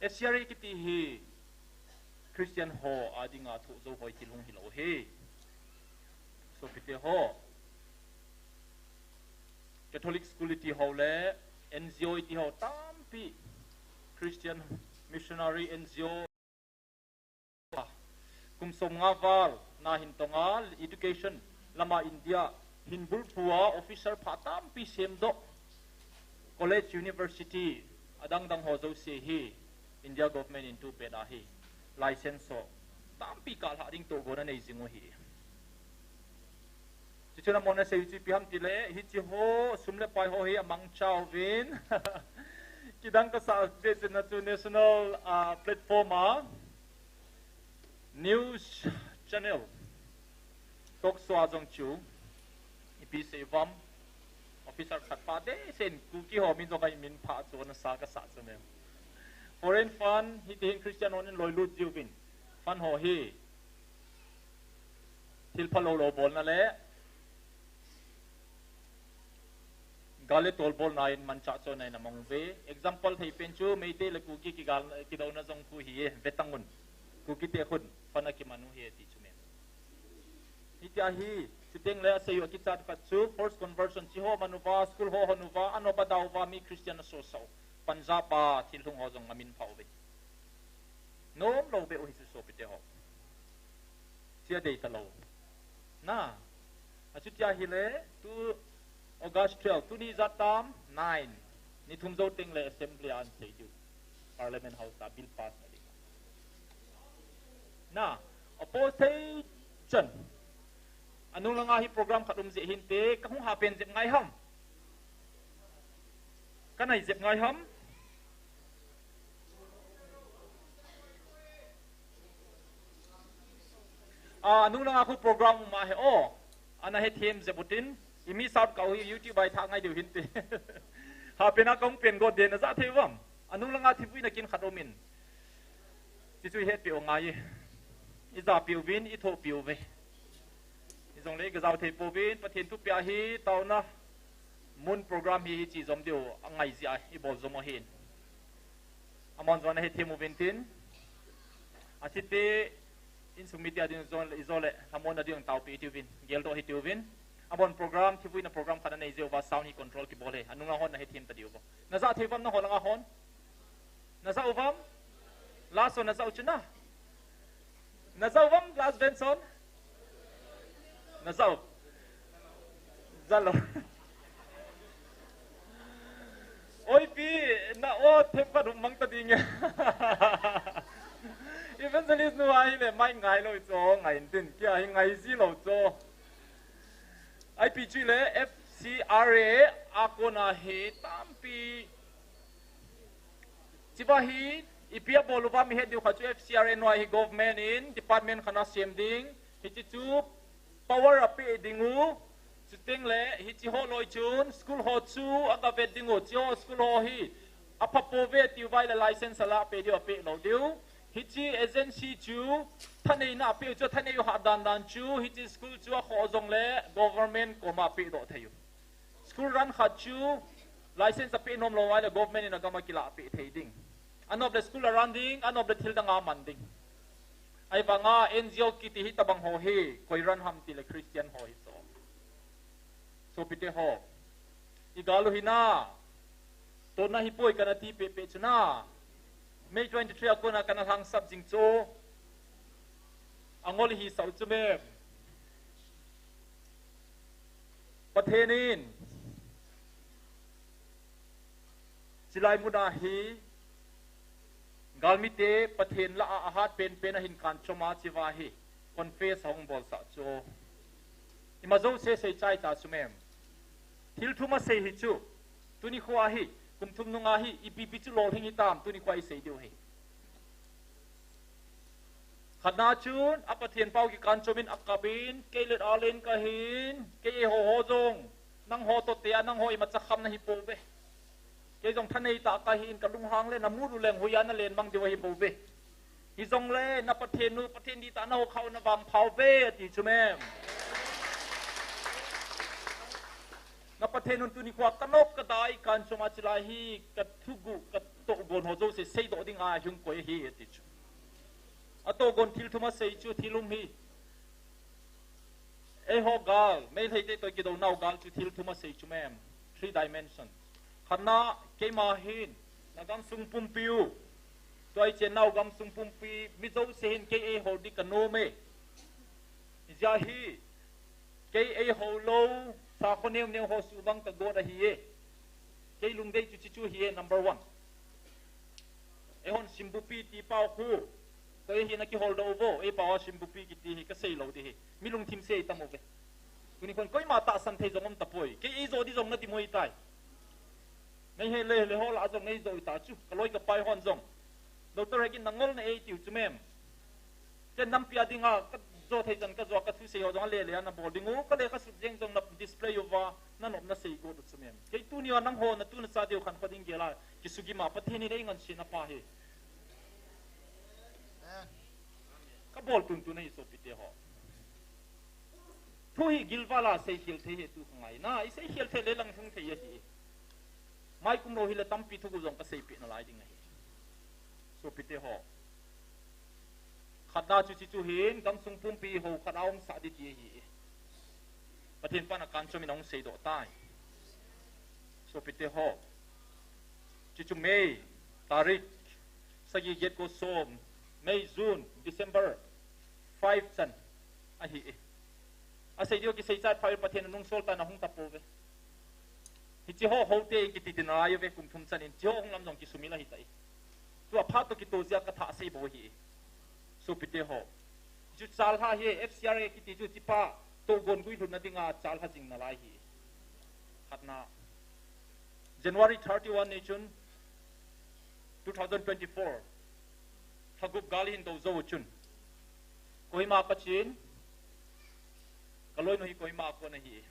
F C R A kiti hi Christian ho a dinga thoh jou hoi thil hung hilou ahi. Sopite ho. Catholic school iti ho le N G O iti ho tampi Christian missionary N G O. Kum som nga val na hin tonga education lama India hin bulphu a officer pha tampi semdoh, college, university, adang dang ho jouse hi India government in tu pet a hi license ho tampi kalhah ding tohgon anei jing u ahi. Chuchun amon asei chu ipi ham tile, hiche ho, sum le pai ho hi amangcha uvin. Kidang kasah jeh chun a chu national, ah, platform a news channel, talk show a jong chu ipi sei uvam, officer khat pa deh sen Kuki ho min jong a imin pha chu nasa kasah chu mem. Foreign fund, hiti hin Christian hon in loilut jiuvin. Fund ho hi thil phalou lou bolna le gal le tol bolna in manchah chonna in amang uve. Example thei pen chu Meitei le Kuki kigal, kidouna jong khu hi e, vetangun. Kukite khun fund akiman u hi e ti chu mem. Hitia hi, chuteng le asei u akichat khat chu forced conversion, hiche ho man uva, school ho hon uva, anop adau va, mi Christian asosah u. Punjab a thil lhung ho jong amin pha uve. Nom lou beh u hi chu sopite ho. Chia dei talou. Na. Achutia hile, tu August twelve, tuni ijat tam, nine. Ni thum jou teng le assembly a ansei diu. Parliament House a bill pass na ding. Na, oppose thei chan. Anung langa hi program khat um jeh hinte, kahung ha pen jep ngai ham. Kanai jep ngai ham. A, anung langa khu program um ahi o. Ana hethem jep utin, i miss out kau hi YouTube a i thah ngai diu hinte. Ha pen a kahung pen got den ajah thei uvam. Anung langa thivuina kin khat umin. Chuchu ihetpeh u ngai e. Ijahpeh uvin, ithohpeh uve. Ijongle igajao thei pouvin, Pathen thupeh ahi, taona mun program hi hiche jom diu angai jeh a ibol jom u ahin. Amon jong ana hethem uvin tin. Athite insung mite ading jong le, ijole, amon ading taopeh itiuvin, geldoh hitiuvin. Amon program, thivuina program khat anei jeh uva sound hi control kibol e. Anunga hon ana hethem tadiu uvo. Najah thei uvam nangho langa hon? Najah uvam? Last hon najah u chu na? Najah uvam last bench hon? Najah u. Jah lou. Oi pi, na o themkhat hung mang ta ding e. Evangelist nu ahile mai ngai lou chu, ngai intin, kei ahi ngai ji lou chu. Ipi chu le F C R A a kona hi tampi. Hicheva hi, ipi abol uvam ihet diu khat chu F C R A noi hi government in department khat ana sem ding. Hiche chu power apeh ding u. Chuteng le, hiche ho loi chun, school ho chu agavet ding u. Hiche ho school ho hi, Apha pouve tiu vai le license ala pe diu ape lou diu. Hiche agency chu thaneina apeu chu, thanei u hah dan dan chu, hiche school chu akhoh jongle government koma ape doh thei u. School run khat chu license ape nom lou vai le government in agam a kila ape thei ding. Anop le school a run ding, anop le thil dang a man ding. Ahivanga N G O kiti hi tabang ho hi, koi run ham ti le Christian ho hi so. Sopite ho. I gal u hi na. Tona hi poi kana ti pepe chu na. May twenty-three a kona kana lhangsap jing chu. Angol hi sau chu mem. Pathen in. Chilai muna hi. Galmite Pathen la a ahat penpen a hin kan choma chiva hi. Confess hong bol sa chu. Ima jo se sei chai ta chu mem. Thil thum asei hi chu. Tuni khoa hi. Kum thum nunga hi. Ipi pi chu lolhing hi tam. Tuni khoa i sei diu hi. Khatna chun, a Pathen pau kikan chomin a kapin, kei let a len kahin, kei eiho ho jong, nangho toh tea, nangho imacha kham nahi pouve. Kei jong thanei tah kahin, ka lunghang le na mut u leng hoiya na len mang diu ahi pouve. Hijongle, na Pathen nu, Pathen dihtah na ho khau na vangpha uve, ati chu mem. Na Pathen nun tuni khoa ka nok ka dai kan choma chilai hi, ka thugu, ka tohgon ho jouse seidoh dinga hung koi ahi, ati chu. Atohgon thil thum asei chu thil um hi. Eiho gal, Meitei te toh kidou nau gal chu thil thum asei chu mem. Three dimension. Khatna, keima hin, na gamsung pumpi u. Tua i chen nau gamsung pumpi, mi jouse hin kei eiho di ka nom e. Hijeh a hi, kei eiho lou, sakho neo neo ho subang ka got ahi e. Kei lungdei chu chi chu hi e, number one. Eihon simbupi ti pau khu. Koi hi na kihol doh uvo, ei pau a simbupi kiti hi ka sei lou di hi. Mi lungthim sei tam uve. Tuni khon koima tahsan thei jong um tapoi. Kei ei jo di jong na ti moi tai. Nei he le le ho la jong nei jo ta chu. Ka loi ka pai hon jong. Doctor Hegin na ngol na ei tiu chu mem. Ken nampi a dinga ka jo thei chan ka jo ka thusei ho jong a le le a na bol ding u. Ka lekha sut jeng jong na display uva. Na nop na sei go chu mem. Kei tuni a nangho na tu na cha diu khan kho ding gel a. Kisugim a Pathen in ei ngansena pa hi. Ka bol tuntun ahi sopite ho. Thu hi gilval a seikhel thei hi tu kha ngai na, i seikhel thei le lang hung thei ahi. Mai kum lou hi le tampi thugu jong ka seipeh nalai ding ahi. Sopite ho. Khatna chu chi chu hin, gamsung pumpi ho khat a um sah di ti ahi. Pathen pan a kan chomin a hung seidoh tai. Sopite ho. Chi chu May, tarik, sagi get ko som, May, June, December, five chan ahi e. Asei diu kisei chat pha Pathen anung sol ta na hung ta pouve. Hichi ho ho te kiti din a lai uve kum thum chan in chi ho hung lam jong kisumil ahi tai. Tua phat toh kitoh jeh a ka tha sei bou ahi. Sopite ho. Chu chalha hi F C R A kiti chu chi pa tohgon guilhunna dinga chalha jing nalai hi. Khatna. January thirty-one ni chun two thousand twenty-four. Lha gup gal hin do jou chun. Kohima ka chen. Ka loinu hi Kohima a kon ahi.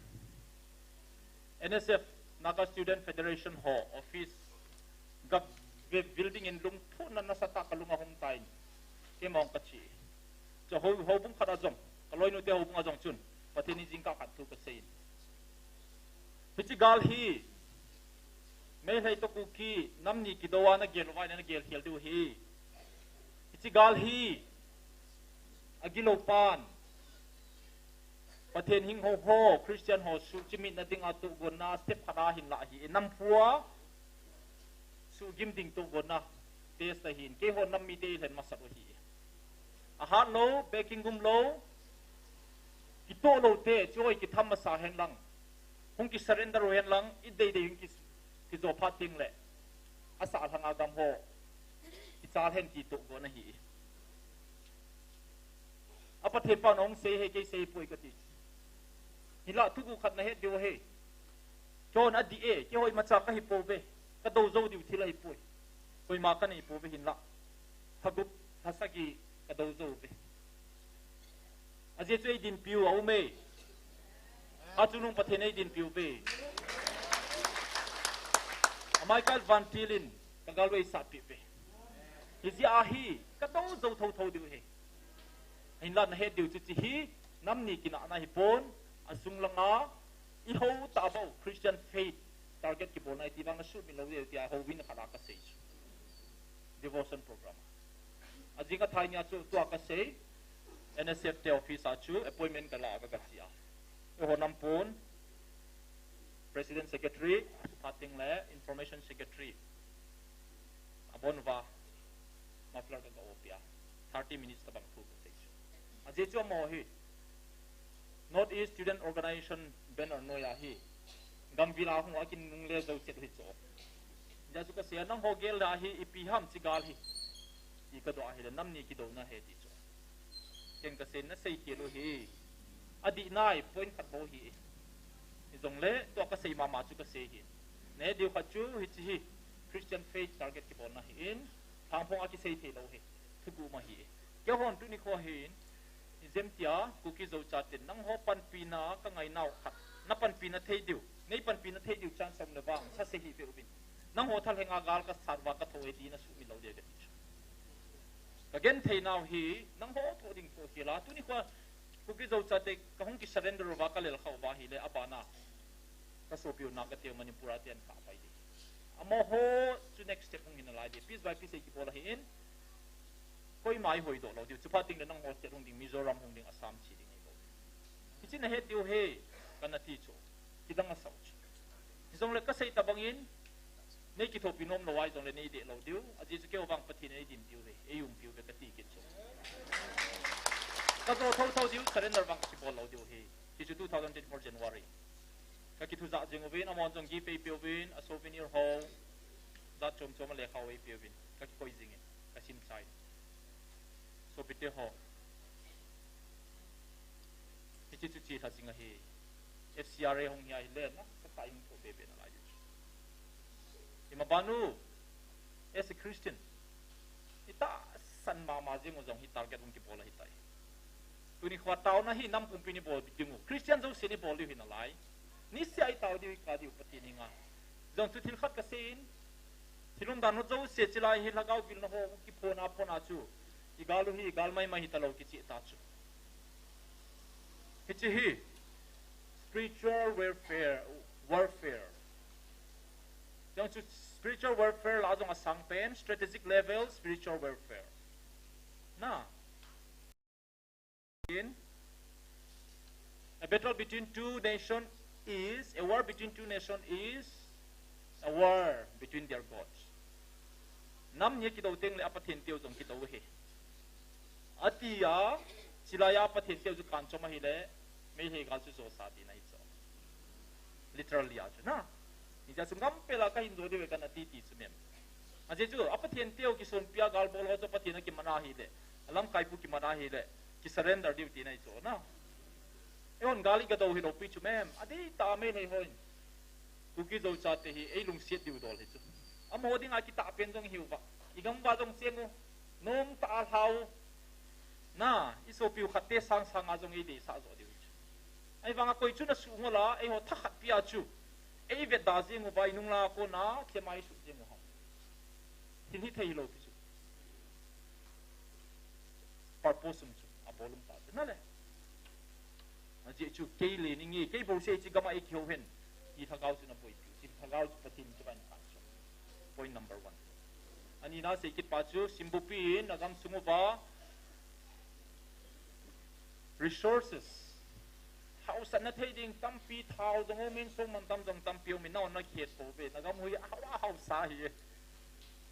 N S F, Naga Student Federation ho office ga ve building in lungthuna nasatah ka lung ahung tan. Keima hung ka chi. Chu ho, houbung khat a jong, ka loinu te houbung a jong chun, Pathen in jingkah khat thu ka sei in. Hichi gal hi, Meitei toh Kuki, nam ni kidou a na gel uva na gel khel diu hi. Hichi gal hi, agilou pan, Pathen hing ho ho, Christian ho suhchimit na dinga tohgon na step khat a hin lah hi, nam phu a, suhgim ding tohgon na, test ahin, keiho nam mite i lhen masat u hi. Ahat lou, backing um lou, kitoh lou te, chu hoi kitham masa hen lang, hung ki surrender u hen lang, i dei dei hung ki, kijo phat ding le, asah lhang a gam ho, kichal hen ti tohgon ahi. A Pathen pa nong sei he kei sei poi ka ti. Hinlah thugu khat na het diu he. Chon a di e, kei hoi macha ka hi pouve. Ka do jou diu thil ahi poi. Koima ka nei pouve hinlah. Lha gup, lha sagi ka do jou ve. A jeh chu ei dinpiu a um e. A chungnung Pathen ei dinpiu ve. A Michael Van Til in Ka galvei sahpi pe. Hijeh a hi, ka dou jou thotho diu hi. Hinla nahet diu chu hiche hi, nam ni kinahna hipon, asung langa, i hou tah bou, Christian faith, target kibolna iti vang na sumil lou diu tia houin khat a kasei chu. Devotion program. Ajing athai nia chu, tua kasei, N S F te office a chu, appointment kala ka kachi a. Eiho nampon, President Secretary, phating le Information Secretary. Abon uva, muffler ka ga-o pia. Thirty minutes tabang thu kasei chu. Ajeh chu amaho hi. North East Student Organization banner noiya hi. Gamvila hung akin nung le jou chet hi chu. Hijeh chu kasei a nangho gel le hi ipi ham hiche gal hi. Ti kadoh ahile nam ni kidouna ahi ti chu. Ken kasei nasei khel u hi. Adih nai point khat bou hi. Hijongle tua kasei mama chu kasei hi. Nahet diu khat chu hiche hi. Christian faith target kibolna hi in. Thangphong a kisei thei lou hi. Thuguh ma hi. Keihon tuni kho hin. Ijemtia, Kuki Zo chaten, nangho panpina kangai nau khat. Na panpina thei diu. Nei panpina thei diu chance um le vang, sa sei hih veuvin. Nangho thalhenga gal kasat uva katho e ti na sumil lou dia kati chu. Kagenthei nau hi, nangho thoh ding thoh khel a. Tuni kho, Kuki Zo chate, kahung ki surrender uva kalel kha uva hile, abana. Kasopi u na kati u Manipur a ten kapai di. Amaho chu next step hung hin alai di. Piece by piece ei kibol ahi in. Koima ei hoidoh lou diu. Chu phat teng le nangho state hung ding, Mizoram hung ding, Assam chi ding ahi bou. Hiche nahet diu hi, kana ti chu. Kidang asah u chu. Hijongle kasei tabang in, nei kithopi nom lou ahi jongle nei deh lou diu. Ajeh chu keiho vang Pathen in ei dim piu hi, ei um piu hi kati kit chu. Kajo thotho diu, surrender vang kibol lou diu hi. Hichu two thousand twenty-four January. Kakithu jah jing uvin, amahon jong gift ei peuvin, a souvenir ho, jat chom chom a lekha ho ei peuvin, kakikoi jingin, kasin chai. Sopite ho. Hiche chu chelha jing ahi. F C R A hung hi ahile, nasatah in hung thoh bebe nalai diu. Ima banu, as a Christian, itahsan mama jing u jong hi target hung kibol ahitai. Tuni kho taona hi nam pumpi in ibol ding u. Christian jouse in ibol diu hi nalai. Niseh a itao diu, ikap diu Pathen henga. Jong chu thil khat kasei in. Thil umdan ho jouse chilai hi lhagao gilna ho kiphona phona chu. Igal u hi, igal maimai hita lou kicheh ta chu. Hiche hi. Spiritual warfare, warfare. Jong chu spiritual warfare lah a jong asang pen, strategic level, spiritual warfare. Na. In, a battle between two nations is, a war between two nations is a war between their gods. Nam ni kidou teng le a Pathen teu jong kidou ahi. Ati a, chilai a Pathen teu chu kanchom ahile, Meitei gal chu josa tina ahi chu. Literally a chu na. Hijeh chun ngam pela kahin jo diu ve kana ti ti chu mem. Ajeh chu, a Pathen teu kisonpi a gal bol ho chu Pathen a kiman ahile, a lamkai pu kiman ahile, ki surrender diu tina ahi chu na. Eihon gal iga dou hilou pi chu mem. Adih tah a Meitei hon. Kuki Zo chate hi, ei lungset diu dol hi chu. Amaho dinga kitah pen jong hiu va. Igam va jong cheng u. Nom tah a lhau. Na, isopiu khat te sang sang a jong ei deisah jo diu chu. Ahivanga koi chun asuh ngol a, eiho thakhat pi a chu. Ei vetda jeng uva inung la kona, themai suh jeng u ham. Thil hithei hilou pi chu. Purpose um chu, abol um ta chu. Nale. Ajeh chu kei le ninge, kei bouseh hiche gam a ei kihou hen. Ti lhagao chu naboi piu. Ti lhagao chu Pathen chu kahin kan chu. Point number one. Anina sei kit pa chu, simbupi in, nagam sung uva. Resources. Hausatna thei ding tampi thao jong umin, songmantam jong tampi umin, nahon nakhet pouve, nagam u hi ahao, ahausa hi.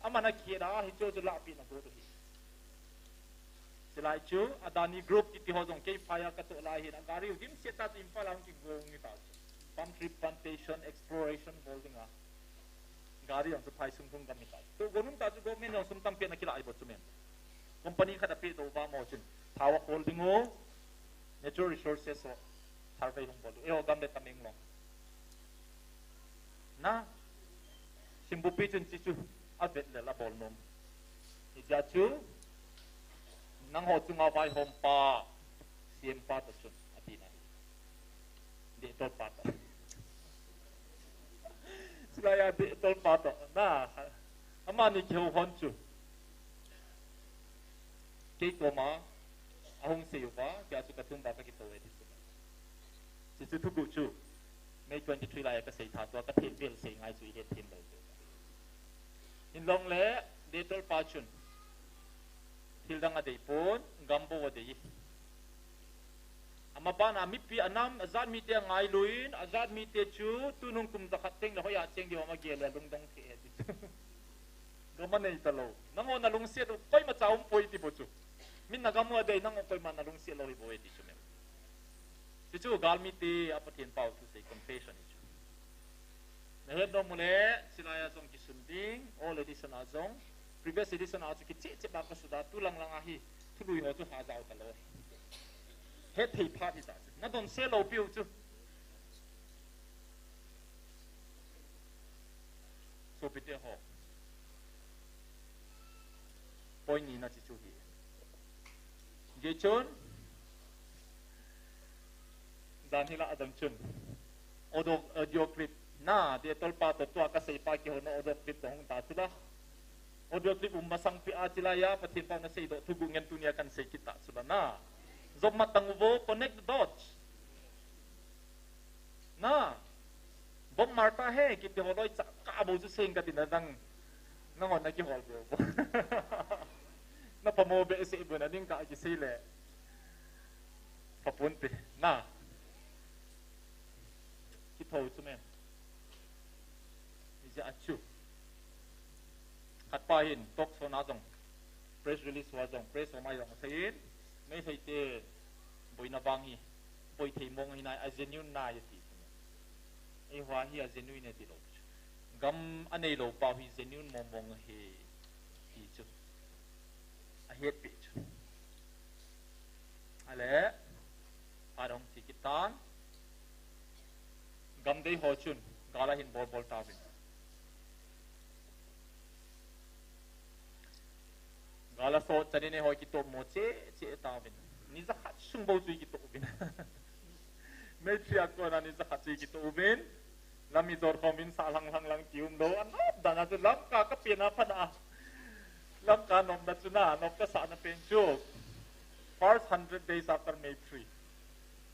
Aman akhet a, hichu chu lahpeh na got u hi. Chulai chu, Adani Group kiti ho jong kei phai a katoh lai hin, agari u dimset tah chu Imphal a hung kigong hita chu. Palm tree plantation, exploration bol dinga. Gari jong chu phai sung thung gam hita. Toh gon um tah chu government jong sum tampi ana kilah ahi bou chu mem. Company khat apeh doh uva mo chun. Thao akhol ding u. Natural resources ho. Survey hung bol u. Eiho gam le Tamenglong. Na. Simbupi chun hichu avet le abol nom. Hijeh chun. Nangho chunga vaihom pa. C M pa toh chun. Ati na. Dehtol pa toh. Chulai a Dehtol pa toh. Na. Mani kihou hon chu. Kei koma ahung sei uva, kei a chu kathum uva kakito e ti chu. Chuchu thuguh chu May twenty-three laiya kasei tha tua kathem vel sei ngai chu ihet them lou chu. Inlongle, Dettol pa chun thil dang adei pon, gam bou adei. Amabana mipi anam, ajat mite angailuin, ajat mite chu tunung kum jakhat teng le hoiya cheng diu ham agel le lungdong thei e ti chu. Gam anei talou. Nangho nalungset u koimacha umpoi ti bou chu. Min nagam u adei, nangho koima nalungset lou hi bou e ti chu me. Chuchu galmite a Pathen pao thusei confession hi chu. Nahet nom ule, chilaiya jong kisun ding, old edition a jong, previous edition a chu kicheh cheh ba kasuda, tu lang lang a hi thului ho chu hajao talou. Hetthei phat hita chu. Nadonse lou piu chu. Sopite ho. Point nina chu chu hi. Hijeh chun, jan hila adang chun, audio, audio clip na, Dettol pa toh tua kasei pa kihouna audio clip toh hung ta chula. Audio clip um masang pia chilaiya Pathen pao nasei doh thuguh ngen tunia kahin sei kit ta chula na. Jom matang uvo, connect the dots. Na, Bob Marley he, kiti ho loi cha ka bou chu seng katina dang. Nangho nakihol beu bou. Napamo behseh bou na ding kakisei le. Phaponte, na. Kithou chu me. Hijeh a chu. Khatpa hin, talk show na jong, press release hoa jong, press hoa mai jong aseiyin, Meitei te boina vang hi, boi thei mong ahi nai, a genuine nai ati. Eiho hi a genuine ati lou. Gam anei lou pau hi genuine mong mong ahi, ti chu. Ahetpi chu. Ale, phat ahung che kit tan. Gamdei ho chun, gal ahin bol bol tauvin. Gal asot chanin eiho kitoh mo cheh cheh tauvin. Ni jakhat sung bou chu kitoh uvin. May three a kona ni jakhat chu kitoh uvin. Lam ijot khom in sah lhang lhang lhang ti umlou. Anop dan a chu Lamka kapen a phat a. Lamka nopna chu na, nop kasahna pen chu. First hundred days after May three.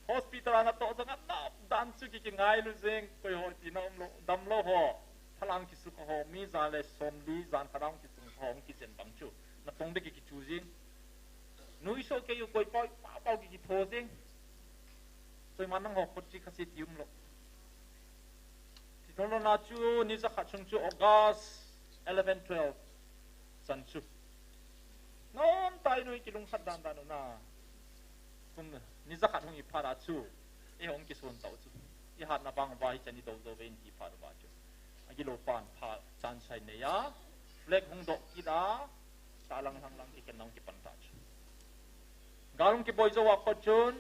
Hospital a natoh jong anop dan chu ki, kingailu jeng, koi ho tina umlou, damlou ho. Thalang kisukha ho, mi ja le somli, jan khat a hung kisukha ho, hung kijen bang chu. Natong ding ki, kichu jeng. Nuisoh kei u koi pau, pau pau ki, kitho jeng. Koiman nangho khut chu khase ti umlou. Ti thong lou na chu ni jakhat sung chu August eleven, twelve chan chu. Nomtah in u kilungkhat dan dan u na. Kum ni jakhat hung hi phat a chu. Eiho hung kison tau chu. Ihatna vang uva hichan idou jou ve in ti phat uva chu. Agilou pan phat chan sai nei a. Flag hung doh kit a. Sah lhang lhang lhang kiken nang kipan ta chu. Gal hung kiboi jou a pat chun,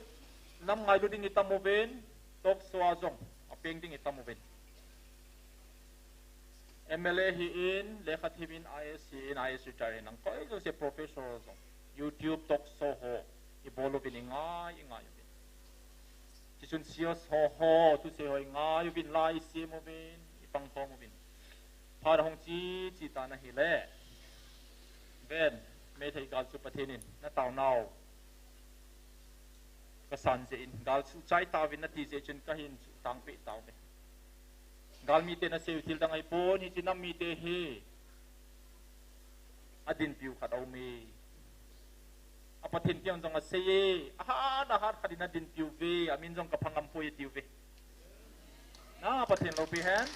nam ngailu ding itam uvin, talk show a jong, apeng ding itam uvin. M L A hi in, lekha thiem in, I A S hi in, I A S retire hi in, nang koi jouse professor jong, YouTube talk show ho, ibol uvin ingai, ingai uvin. Tichun C S ho ho, thusei ho ingai uvin, la isem uvin, ipang khom uvin. Phat ahung che che tan ahile. Ven, Meitei gal chu Pathen in, nataonau. Kasan jeh in, gal chu chai tauvin nati jeh chun kahin chu tangpeh tauve. Gal mite nasei u thil dang ahipon, hiche nam mite hi. Adinpiu khat aume. A Pathen kiang jong asei e, ahat, ahat khat in adinpiu ve, amin jong kaphang ngam poi atiuve. Na, Pathen loupi hen.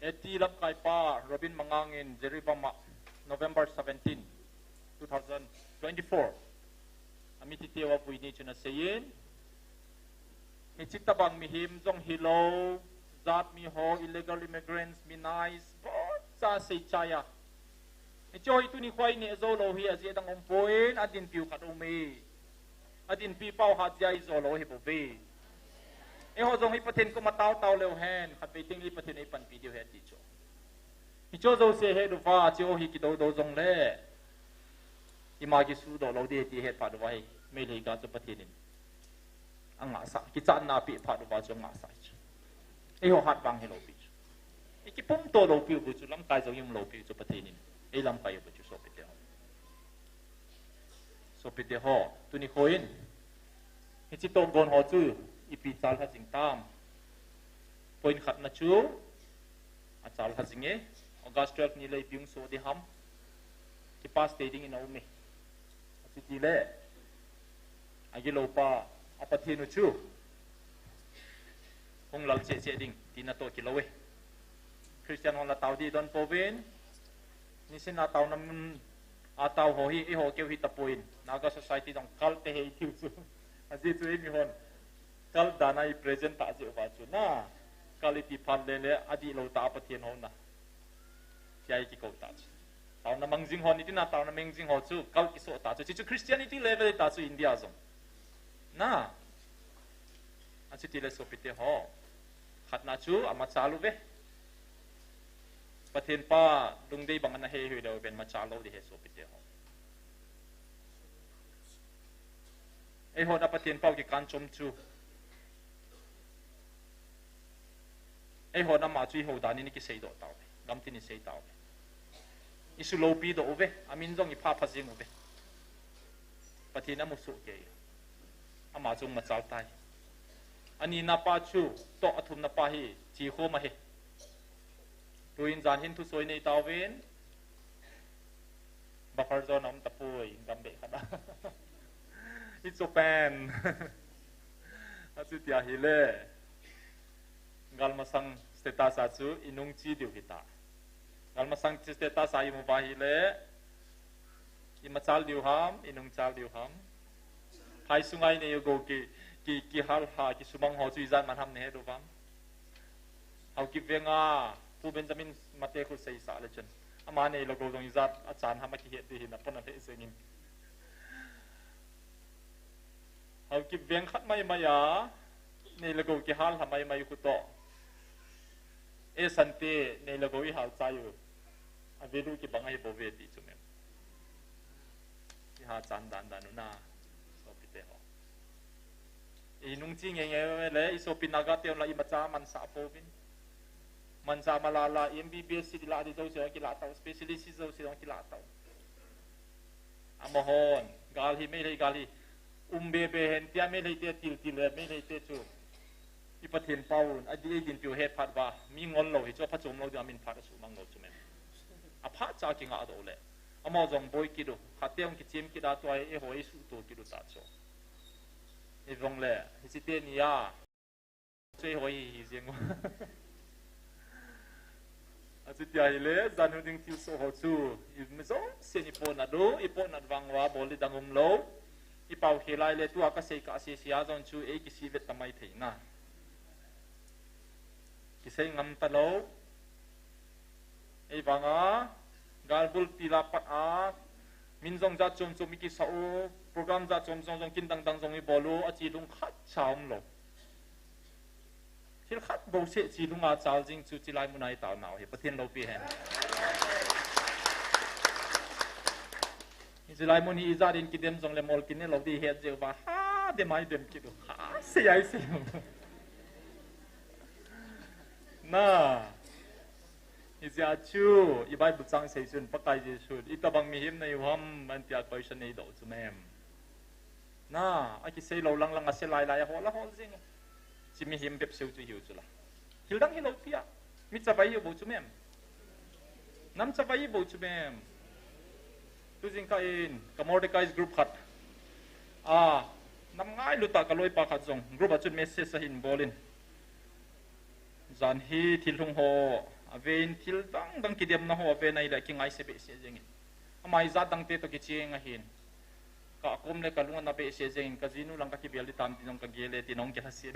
Eti lamkai pa, Robin Mangang in Jiribam a, November seventeen, two thousand twenty-four. Ami titeu avui ni chun aseiyin. Hiche tabang mihem jong hilou, jat mi ho, illegal immigrants, mi nice, boncha seichai a. Hiche ho hi tuni khoa ineh jou lou hi ajeh dang umpon, adinpiu khat aume. Adinpi pau hat jeh a ijou lou hi bou ve. Eiho jong hi Pathen koma tao tao leu hen, khatvei teng le Pathen in eipanpi diu ahi ti chu. Hiche jouse het uva, hiche ho hi kidou dou jongle. Ima kisudoh lou ding ti het phat uva hi, Meitei gal chu Pathen in angahsah, kichatna apeh phat uva chu angahsah chu. Eiho hat vang hilou pi chu. Ikipumto lou piu bu chu lamkai jong ium lou piu chu Pathen in eilamkai u bu chu sopite ho. Sopite ho, tuni khoin hiche tohgon ho chu ipi chalha jing tam? Point khatna chu achalha jing e, August twelve ni le ipi hung so ding ham? Kipas te ding in aum e. Achuti le agilou pa, a Pathen u chu hung lal cheh cheh ding tina toh kilou e. Christian hon la tao ding don pouvin, nisin a taona mun a tao ho hi eiho keu hi tapon, Naga society jong cult te hi tiu chu. Ajeh chu eimi hon cult dan a i present ta jeh uva chu na, cult iti phat le le adihlou ta a Pathen ho na. Tia i kikou ta chu. Taona mang jing ho, nitin a taona mang jing ho chu cult kiso ta chu. Chuchu Christianity level ta chu India jong. Na. Achuti le sopite ho, khatna chu amachal u ve. Pathen pa lungdei bang ana he hui leu ven machal lou ding ahi sopite ho. Eiho na Pathen pau kikan chom chu, eiho na ama chu eiho dan in ikisei doh tau ve, gamtin isei tau ve. Isu loupi doh uve, amin jong ipha pha jing uve. Pathen amu soh kei. Ama chu machal tai. Anina pa chu toh, athumna pa hi chi khom ahi. Tuin jan hin thusoh nei tauvin. Buffer zone a um tapoi, gam beh khat a. I cho pen. Achuti ahile, galmasang status a chu inung chi diu hita. Galmasang status a imu uva ahile, imachal diu ham, inung chal diu ham? Phai sunga inei u gou ki, ki, kihal ha, kisumang ho chu ijat man ham nahet u vam? Haokip venga Pu Benjamin Mate khu seisah le chun, ama neilou gou jong ijat achan ham akihet ding hin apon alheh jengin. Haokip veng khat maimai a neilou gou kihal ha maimai khu toh, e sante, neilou gou ihal chai u, a value kibang ahi bou ve ti chu mem. Iha chan dan dan u na, sopite ho. Inung chi ngei ngei le, i sopi Naga te la imacha mansah pouvin. Mansah mala la, M B B S seat la ding jouse jong kilah tau, specialist seat jouse jong kilah tau. Amahon, gal hi, Meitei gal hi um be be hen tia, Meitei te til til le, Meitei te chu i Pathen paun, adih ei din tiu het phat uva, mi ngol lou hi chu, aphachom lou ding a min phat asuhmang lou chu mem. Aphat cha kingah doh le, amaho jong boi kit u, khat te jong kichem kit a, tua hi eiho eisuhto kit u ta chu. Ivong le, hiche teni a, chu eiho hi hi jeng u. Achuti ahile, jan hu ding thilsoh ho chu, i mi jousen i pohnat u, i pohnat vang uva bol ding dang um lou. I pao khel lai le tua kasei kah sese a jong chu ei kisih vet ta mai thei na. Kisei ngam talou. Ei vanga, gal bulpi la pat a, min jong jat chom chom i kisah u, program jat chom chom jong kin dang dang jong i bol u, achi lung khat cha um lou. Thil khat bou seh chi lunga chal jing chu chilai mun a i taona u hi Pathen loupi hen. Chilai mun hi ijat in kidem jong le mol kin ne lou ding het jeh uva, ha, dem a i dem kit u, ha, sei a i sei u. Na. Hijeh a chu, i Bible chang sei chun, Pakai Jesun, itobang mihem na hiu ham, antia question eidoh chu mem. Na, akisei lou lang lang a se lai lai a hol a hol jing. Chi mihem bep seu chu hiu chu la. Thil dang hilou pia. Mi chavai hiu bou chu mem. Nam chavai hiu bou chu mem. Tu jingkah in, ka Mordecai's group khat. A, nam ngailut a ka loipa khat jong. Group a chun message ahin bol in. Jan hi thil hung ho, ave in thil dang dang kidemna ho, ave in ahile kingaise behseh jeng in. Ama ijat dang te toh kicheng ahin. Ka kom le ka lung ana behseh jeng in, ka jinu lang ka kibel ding tam tin jong ka gel e tin jong kilhaset.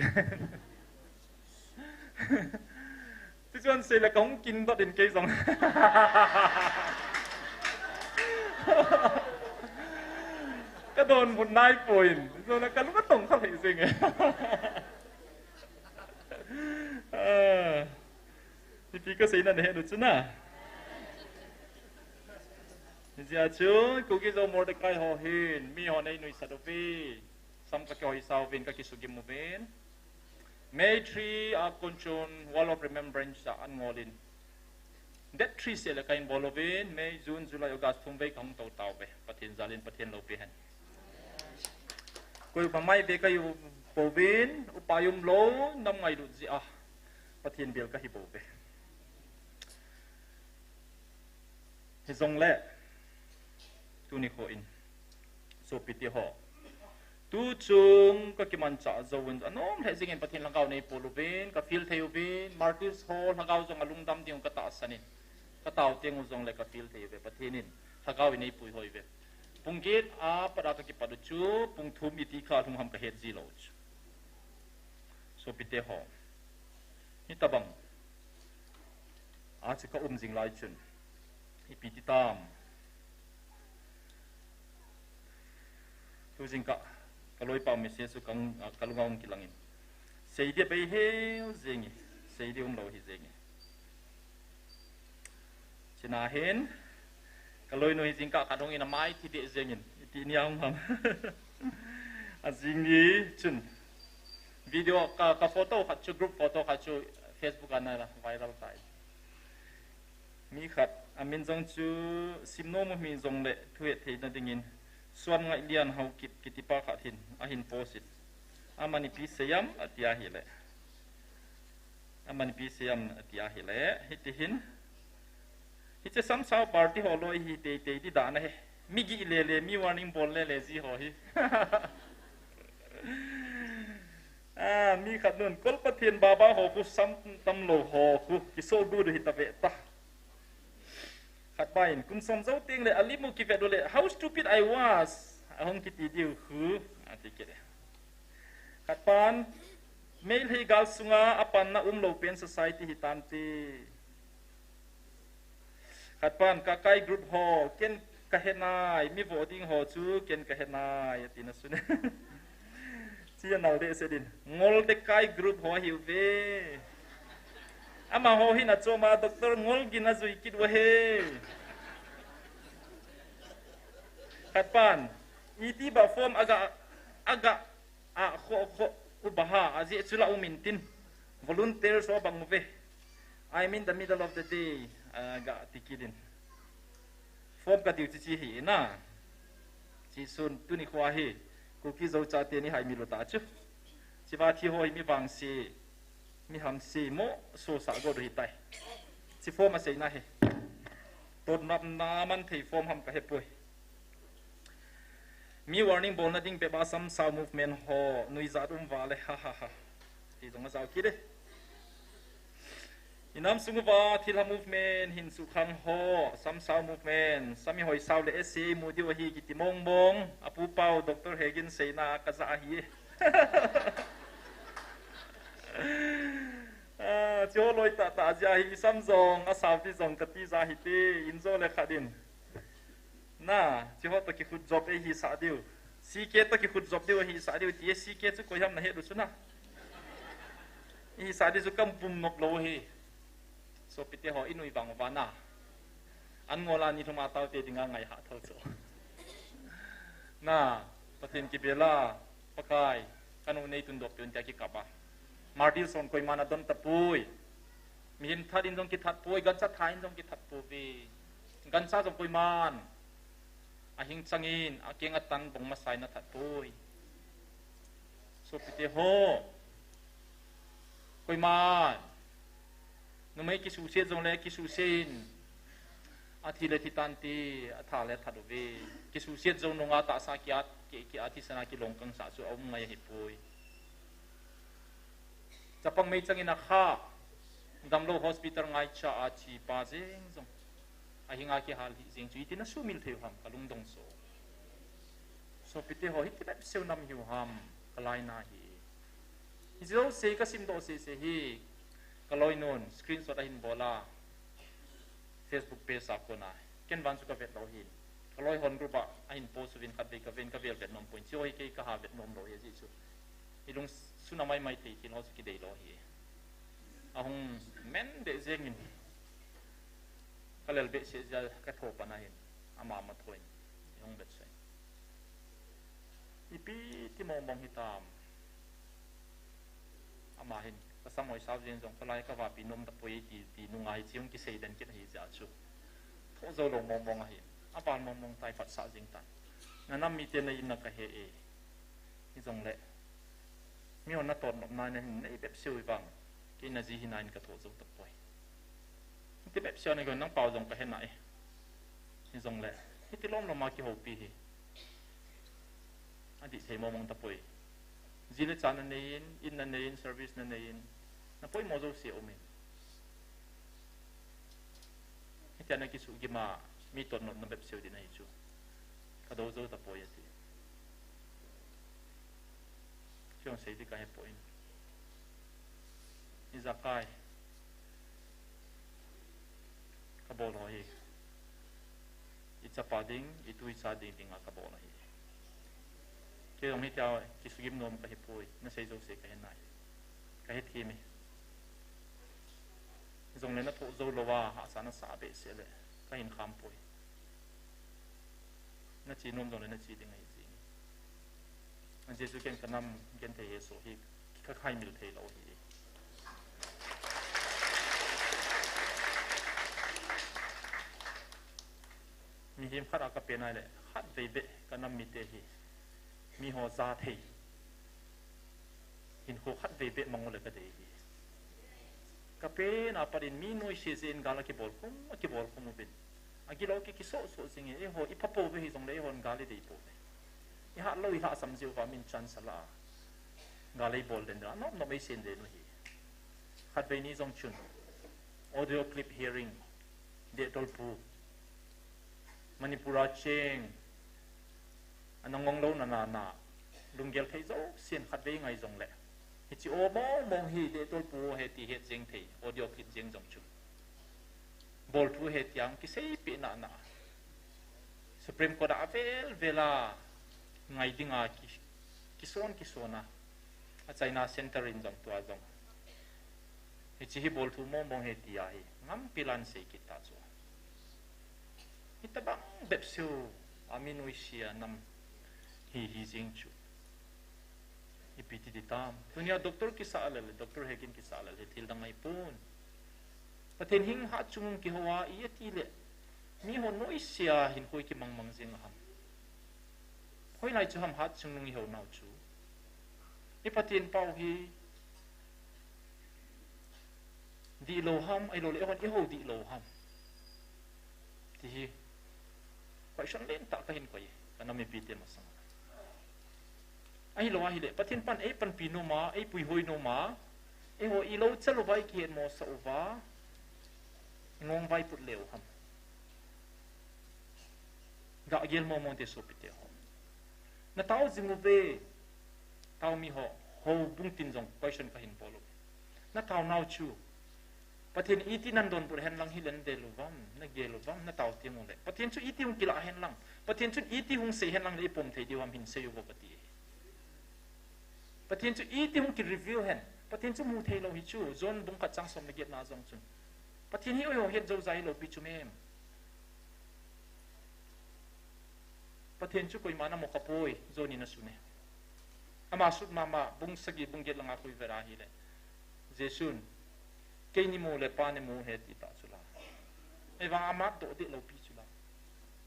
Tichuan sei le ka hung kin dot in kei jong. Ka donbut nai poi in. Tichuan ka lung ka tong kha lheh jeng e. Ah. Ipi kasei na nahet u chu na. Hijeh a chu, Kuki Zo Mordecai ho hin, mi hon einuisat uve. Sam ka kihoi sa uvin, ka kisugim uvin. May three a kon chun Wall of Remembrance a an ngol in. Date three seh le ka hin bol uvin, May, June, July, August thum vei ka hung tou tauve. Pathen jalin Pathen loupi hen. Koima mai ve ka hi pouvin, upa um lou, nam ngailut jeh a Pathen bel ka hi bouve. Hijongle, tuni kho in, sopite ho, tu chung ka kimanchah jouvin, anom lheh jengin Pathen lhagao nei pol uvin, ka feel thei uvin, martyrs ho lhagao jong alungdam ding u ka tahsan in, ka tao teng u jongle ka feel thei uve, Pathen in lhagao in ei puihoi uve. Pung get a pat a ka kipat u chu, pung thum iti kha lhung ham ka het ji lou chu. Sopite ho, hitobang a chu ka um jing lai chun, ipi ti tam. Tu jingkah, ka loipa message chu ka, ka lunga hung kilangin. Sei dia bei heu jeng e, sei dia um lou hi jeng e. Chuna hin, ka loinu hi jingkah khat hung in amai thi deh jengin, iti nia hung ham. Ajing ni chun. Video ka, ka photo khat chu, group photo khat chu Facebook a ana viral tai. Mi khat, amin jong chu sim nom u mi jongle, thu het theina dingin, Suanngailian Haokip kitipa khat hin, ahin post in. Amani ipi seiyam, ati ahile. Amani ipi seiyam, ati ahile. Hiti hin. Hiche samsao party ho loi hi teitei di dan ahi. Mi gih lele, mi warning bol lele ji ho hi. Ah, mi khat nun, Kol Pathen baba ho khu sam tam lou ho khu, kiso gu du hi ta ve ta. Khat pa in, kum som jou teng le, alim u kivet u le, how stupid I was. Ahung kiti diu khu, ati kit e. Khat pan, Meitei gal sunga, apanna um lou pen society hi tante. Khat pan, Kakai group ho, ken ka he nai, mi vo ding ho chu, ken ka he nai, ati na sun. Chi anal de se din. Ngol de kai group ho hi uve. Amaho hin achom a Doctor Ngol gin ajui kit u ahi. Khat pan, iti ba form aga, aga, a kho, kho, u ba ha, ajeh chu la um in tin. Volunteers ho bang uve. I'm in the middle of the day, aga ti kit in. Form ka diu chi chi hi na. Chi sun tuni kho hi, Kuki Zo chate ni hai mi lu ta chu. Chi va thi ho hi mi vangse, mi hamse mo, so sa go do hi tai. Chi form a seina hi. Tot nap na man thei form ham ka he poi. Mi warning bolna ding bep a samsao movement ho, nuijat um vale, ha, ha, ha. Ti jong ajao kit e. Inam sung uva thilha movement hin sukhang ho, samsao movement, sami hoi sao le S A mu diu ahi kiti mong mong, apu pau Doctor Hegin seina ka ja ahi. Ah, chu loi tah tah jeh ahi, isam jong, asao ti jong kati ja hite, in jo le khat in. Na, chi ho toh kikhut jop eihisah diu. C K toh kikhut jop diu eihisah diu, ti C K chu koi ham na het u chu na. Eihisah diu chu kam pum nop lou hi. Sopite ho, i nui vang uva na. An ngol a ni lhum a tao te dinga ngai ha thou chu. Na, Pathen kibel a, Pakai, ka nu nei tun dop piun tia kikap a. Martyr son koiman adon tapoi. Mihem that in jong kithat poi, gancha that in jong kithat pouve. Gancha jong koiman ahing changin, akeng atan bong masa in athat poi. Sopite ho. Koiman. Numei kisuhset jongle kisuhset in. Athi le thi tante, atha le that uve. Kisuhset jou nunga tahsa kia, ki, ki athisan a kilong kangsa chu aum ngai ahipoi. Chapang meichang in akha, damlou hospital ngaicha a chepa jeng jong. Ahinga kihal hih jeng chu, itin asumil thei u ham, ka lungdong so. Sopite ho, hiti bep seu nam hiu ham, ka laina hi. Hiche jouse ka simdoh sese hi, ka loinun, screenshot ahin bol a. Facebook page a kona. Ken vang chu ka vet lou hin. Ka loi hon group a, ahin post uvin khatvei ka ven ka vel vet nom poi. Hiche ho hi kei ka ha vet nom lou hi ajeh chu. I lungsun a maimai thei thil ho chu kidei lou hi. Ahung men deh jeng in. Ka lel behseh jeh a ka tho pan ahin. Ama ma tho in. I hung vet sah in. Ipi ti mong mong hitam. Ama hin, Ka sam hoi sao jeng jong, ka lai ka vapi nom tapoi ti, ti nunga hiche hung kisei den kit ahi jeh chu. Thoh jou lou mong mong ahi. Aval mong mong tai, phatsah jeng tan. Na nam mite na in na ka he e. Hijongle, mihon na totnopna na hin nei bep seh u vang, kei na ji hina in ka thoh jou tapoi. Hiti bep seh na, nang pao jong ka he nai. Hijongle, hiti lom lom a kihoupi hi adih thei mong mong tapoi. Ji le cha na nei in, in na nei in, service na nei in, na poimo jouse um in. Hitia na kisuhgim a, mi totnopna bep seh u ding ahi chu. Ka dou jou tapoi ati. Chu jong sei ding ka he poi. Ijakai ka bol ho hi, i chapa ding, i tu i cha ding dinga ka bol ahi. Kei jong hitia kisuhgim nom ka hi poi, na sei jouse ka he nai. Ka he thim e. Jongle na thoh jou lou a, hahsa na sa behseh le, ka hin kham poi. Na che nom jongle na che ding ahi jing. Ajeh chu ken ka nam genthei hesoh hi ka khai mil thei lou hi. Mihem khat a ka pen ahile, khatvei beh ka nam mite hi, mi ho ja thei, hinkho khatvei beh mang u le ka dei hi. Ka pen a pat in mi noise jeh in gal a kibol khum, a kibol khum uvin. Agilou ki kisoh soh jing e, eiho i pha pouve hijongle eihon gal i dei pouve. I hat lou, i lhahsam jeh uva min chance ala a gal ei bol den, a nop nop ei sen den u hi. Khatvei ni jong chun audio clip hearing, dehtolpu, Manipur a cheng, ana ngong lou na na na, lunggel thei jousen khatvei ngai jongle, hiche aw mong mong hi dehtolpu aw he ti het jeng thei, audio clip jeng jong chu. Bolthu he tia hung kiseipeh na na, Supreme Court a avel vel a ngai dinga ki, kison kison a, a China Center in jong tua jong, hiche hi bolthu mong mong he tia hi ngampi lan sei kit ta chu. Hitabang bep seh u a mi noise a nam hi hi jeng chu. Ipi ti ding tam. Tunia doctor kisah lel, doctor he kin kisah lel, hi thil dang ahi pon. Pathen hing hatchungnung kihou a, i ati le, mihon noise a hinkho i kimang mang jeng ham. Hoilai chu ham hatchungnung i hou nau chu. I Pathen pau hi dihlou ham, ahilouleh eihon i hou dihlou ham, ti hi question lentah ka hin koi, ka nam mipite masang. Ahilou ahile, Pathen pan ei panpi nom a, ei puihoi nom a, eiho i lou chal uva, i kihetmosah uva, i ngong uva i put le u ham. Gah gel mong mong te sopite ho. Na tao jing uve, tao mi ho, houbung tin jong question ka hin bol uve. Na tao nau chu, Pathen iti nan donbut hen lang hile na del uvam, na gel uvam, na tao teng ule. Pathen chu iti hung kilah hen lang, Pathen chun iti hung sei hen lang le i pom thei diu ham hin sei uvo kati. Pathen chu iti hung ki reveal hen, Pathen chu mu thei lou hi chu, John bung khat chang som le get na jong chun. Pathen hi eiho het jou jai lou pi chu mem. Pathen chu koima na mo kha poi, John in a sun e. Ama sut mama, bung sagi, bung get langa khui vet ahile, Jesun, kei ni mu le Pa ni mu he ti ta chu la. Ei vang ama doh deh lou pi chu la.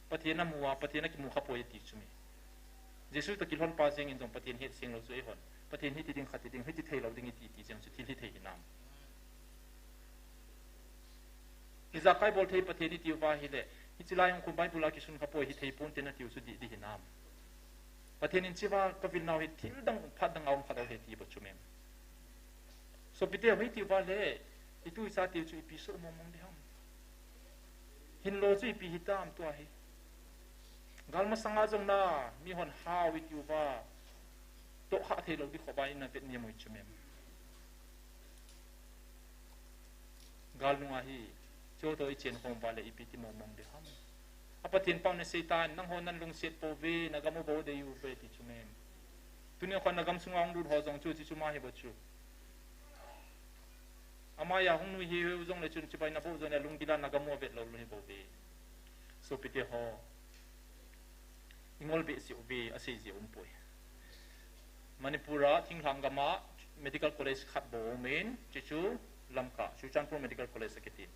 Pathen a mu a, Pathen a kimu kha poi ti chu mi. Jesu toh kilhon pa jeng in jong Pathen het seng lou chu eihon, Pathen hiti ding, khati ding, hiti thei lou ding iti, ti jeng chu thil hi thei hinam. Ijakai bol thei Pathen i tiu va hile, hiche lai hung khu Bible a kisun kha poi, hi thei pon te na tiu chu dih dih hinam. Pathen in hiche va ka vil nau hi thil dang phat dang a um kha lou he ti ba chu mem. Sopite, hoi tiu va le, i tu i cha tiu chu ipi soh mong mong ding ham. Hinlou chu ipi hitam tua hi. Gal masanga jong na, mihon hao i tiu va, toh kha thei lou ding kho ba in na vet ni mui chu mem. Gal nunga hi, chu toh i chen khom va le ipi ti mong mong ding ham. A Pathen pau na sei tan, nangho nan lungset pou ve, na gam u bou dei u ve ti chu mem. Tuni kho na gam sunga hung lut ho jong chu, hiche chu ma hi ba chu. Ama ya hung nui hi heu jong le chun chibai na bou jong le lunggil a na gam u a vet lou lou hi bou ve. Sopite ho. I ngol behseh u ve, a sei jeh um poi. Manipur a, thinglhang gam a, Medical College khat bou aumin, chuchu Lamka, Churachandpur Medical College akiti.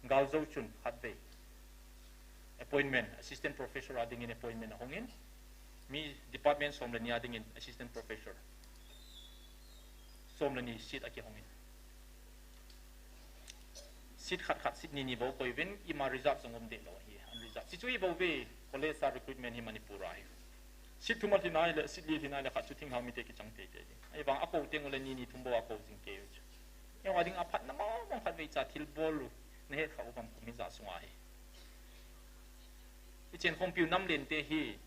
Galjou chun khatvei appointment, assistant professor a dingin appointment ahungin, mi department som le ni a dingin assistant professor som le ni seat akihongin. Seat khat khat, seat ni ni bou koiuvin, ima reserve jong um deh lou ahi, unreserve. Chuchu hi bou ve, college a recruitment hi Manipur a hi. Seat thum alhin ahile, seat li alhin ahile, khat chu thinglhang mite kichang teitei ding. Ahivang akou teng ule ni ni thum bou akou jing kei u chu. Eiho a ding aphatna mong mong khatvei cha thil bol u nahet kha u vang kum hijat sunga hi. Ichen khompiu nam lente hi,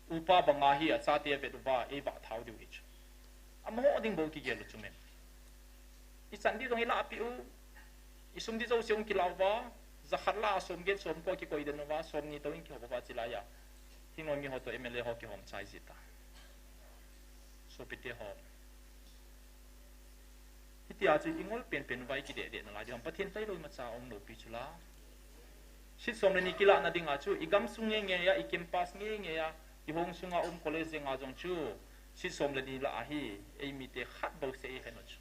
upa banga hi achate avet uva, eivah thau diu hi chu. Amaho ding bou kigel u chu mem. Ichan di jong ilahpeh u, isum di jouse hung kilah uva, jakhat lah a somget somko kikoi den uva, somni tou in kihop uva chilai a. Hingnoi miho toh M L A ho kihom chai jita. Sopite ho. Hitia chu ingol penpen uva ikideh deh nalai diu ham, Pathen tailou imacha aum lou pi chu la. Seat som le ni kilahna dinga chu, igamsung ngei ngei a, i campus ngei ngei a, ihong sunga um college jenga jong chu, seat som le ni lah ahi, eimite khat bouseh ihen u chu.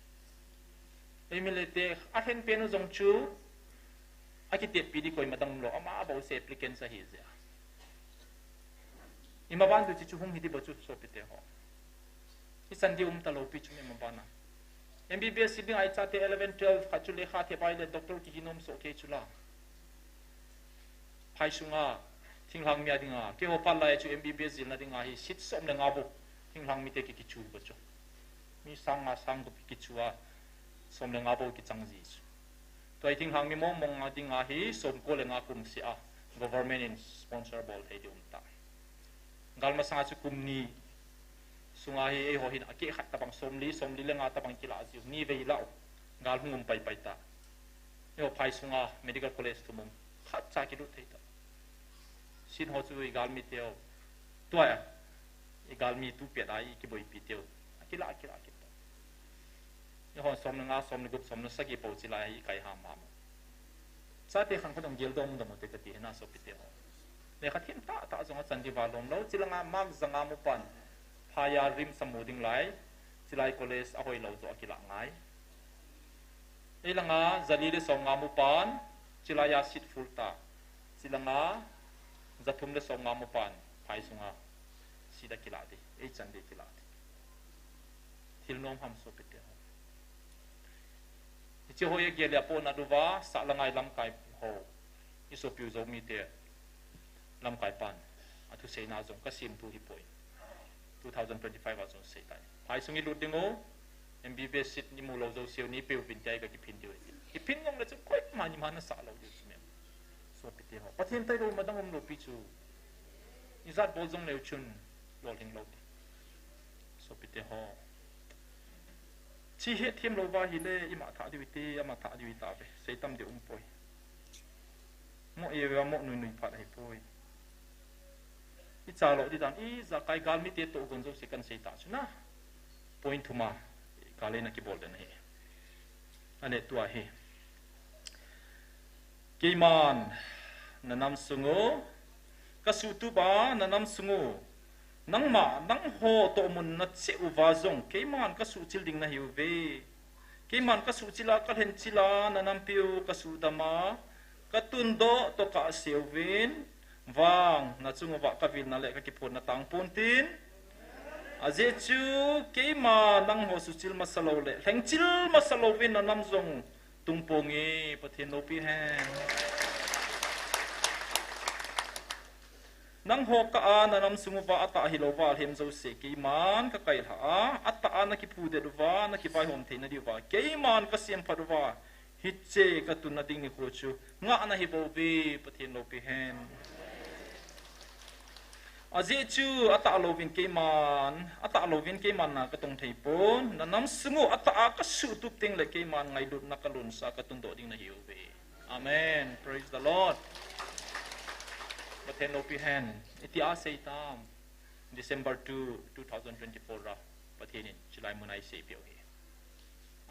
Eimi le te alhen pen u jong chu, akitetpi di koima dang umlou, ama bouseh applicants ahi jeh a. Ima ban chu chuchu hung hi di bou chu sopite ho. Ichan di um talou pi chu ima ban a. M B B S seat dinga ichate eleven, twelve khat chu lekha thep ahile doctor kihi nom soh kei chu la. Phai sunga, thinglhang mi a dinga, keiho phat lai chu M B B S jilna dinga hi seat som le nga bou, thinglhang mite ki, kichu bou chu. Mi sang nga sang gup kichu a, som le nga bou kichang ji chu. Tua hi thinglhang mi mong mong a dinga hi, somko le nga kum seh a, government in sponsor bol thei di um ta. Gal masanga chu kum ni sunga hi eiho hin akeh khat tabang somli, somli le nga tabang kilah jiu, ni vei lah u. Gal hung um pai pai ta. Eiho phai sunga medical college thum um, khat cha kilut thei ta. Seat ho chu igalmi teu, tua igalmi tu pet a ikiboipi teu, akilah, akilah, akilah. Eihon som le nga, som le gup, som le sagi pou chilai a ikai ham ham. Chate khankho jong gel dom dom u te kati hi na sopite ho. Lekha them tah tah jong achan diuva lom lou, chilanga mark ja nga mu pan, phai a RIMS amu ding lai, chilai college ahoi lou joh akilah ngai. Eilanga jali le som nga mu pan, chilai a seat full ta, chilanga jathum le som nga mu pan, phai sunga seat akilah di, eichan di kilah di. Thil nom ham sopite ho. Hiche hoi a gel a pona duva, sahlang a ilamkai ho, isopiu Zomi te lamkai pan athuseina jong kasim thu hipoi. Two thousand twenty-five a jong sei tai. Phai sung ilut ding u, M B B S seat imu lou jouseu neipeh uvin tia ikiphin diu ahi. Iphin jong le chu koima ima nasah lou diu chu mem. Sopite ho. Pathen tailou ima dang um lou pi chu. Ijat bol jong leu chun lolhing lou ti. Sopite ho. Chi hetthem louva ahile, ima thah diu iti, ama thah diu itave. Seitam deu umpoi. Mo ive, mo nui nui phat ahipoi. Icha lou di dan, ijakai galmite toh gon jouse kan sei ta chu na. Point thum a, kale na kibol den ahi. Ane tua hi. Keiman, nanam sungu, kasuhtup a, nanam sungu, nangma, nangho toh mun nacheh uva jong, keiman kasuhchil ding nahiuve. Keiman kasuhchil a, kalhenchil a, nanampiu kasuhdam a, katundoh toh kahseuvin, vang, nachung uva kavilna le kakiphonna tangpon tin. Ajeh chu, keima nangho suhchil masa lou le, lhengchil masa louvin nanam jong tungponge, Pathen loupi hen. Nangho kah a nanam sung uva atah hilouva alhem jouse keiman kakailhah a, atah a nakiphudet uva, nakivaihom theina diuva, keiman kasemphat uva, hiche katunna ding nikho chu ngah nahibouve, Pathen loupi hen. Ajeh chu atah louvin keiman, atah louvin keiman na katong theipon, nanam sungu atah a kasuhtup tengle keiman ngailutna kalonsa katundoh ding nahiuve. Amen. Praise the Lord. Pathen loupi hen. Itia seitam, December two, two thousand twenty-four a Pathen in chulai muna eiseipeh u hi.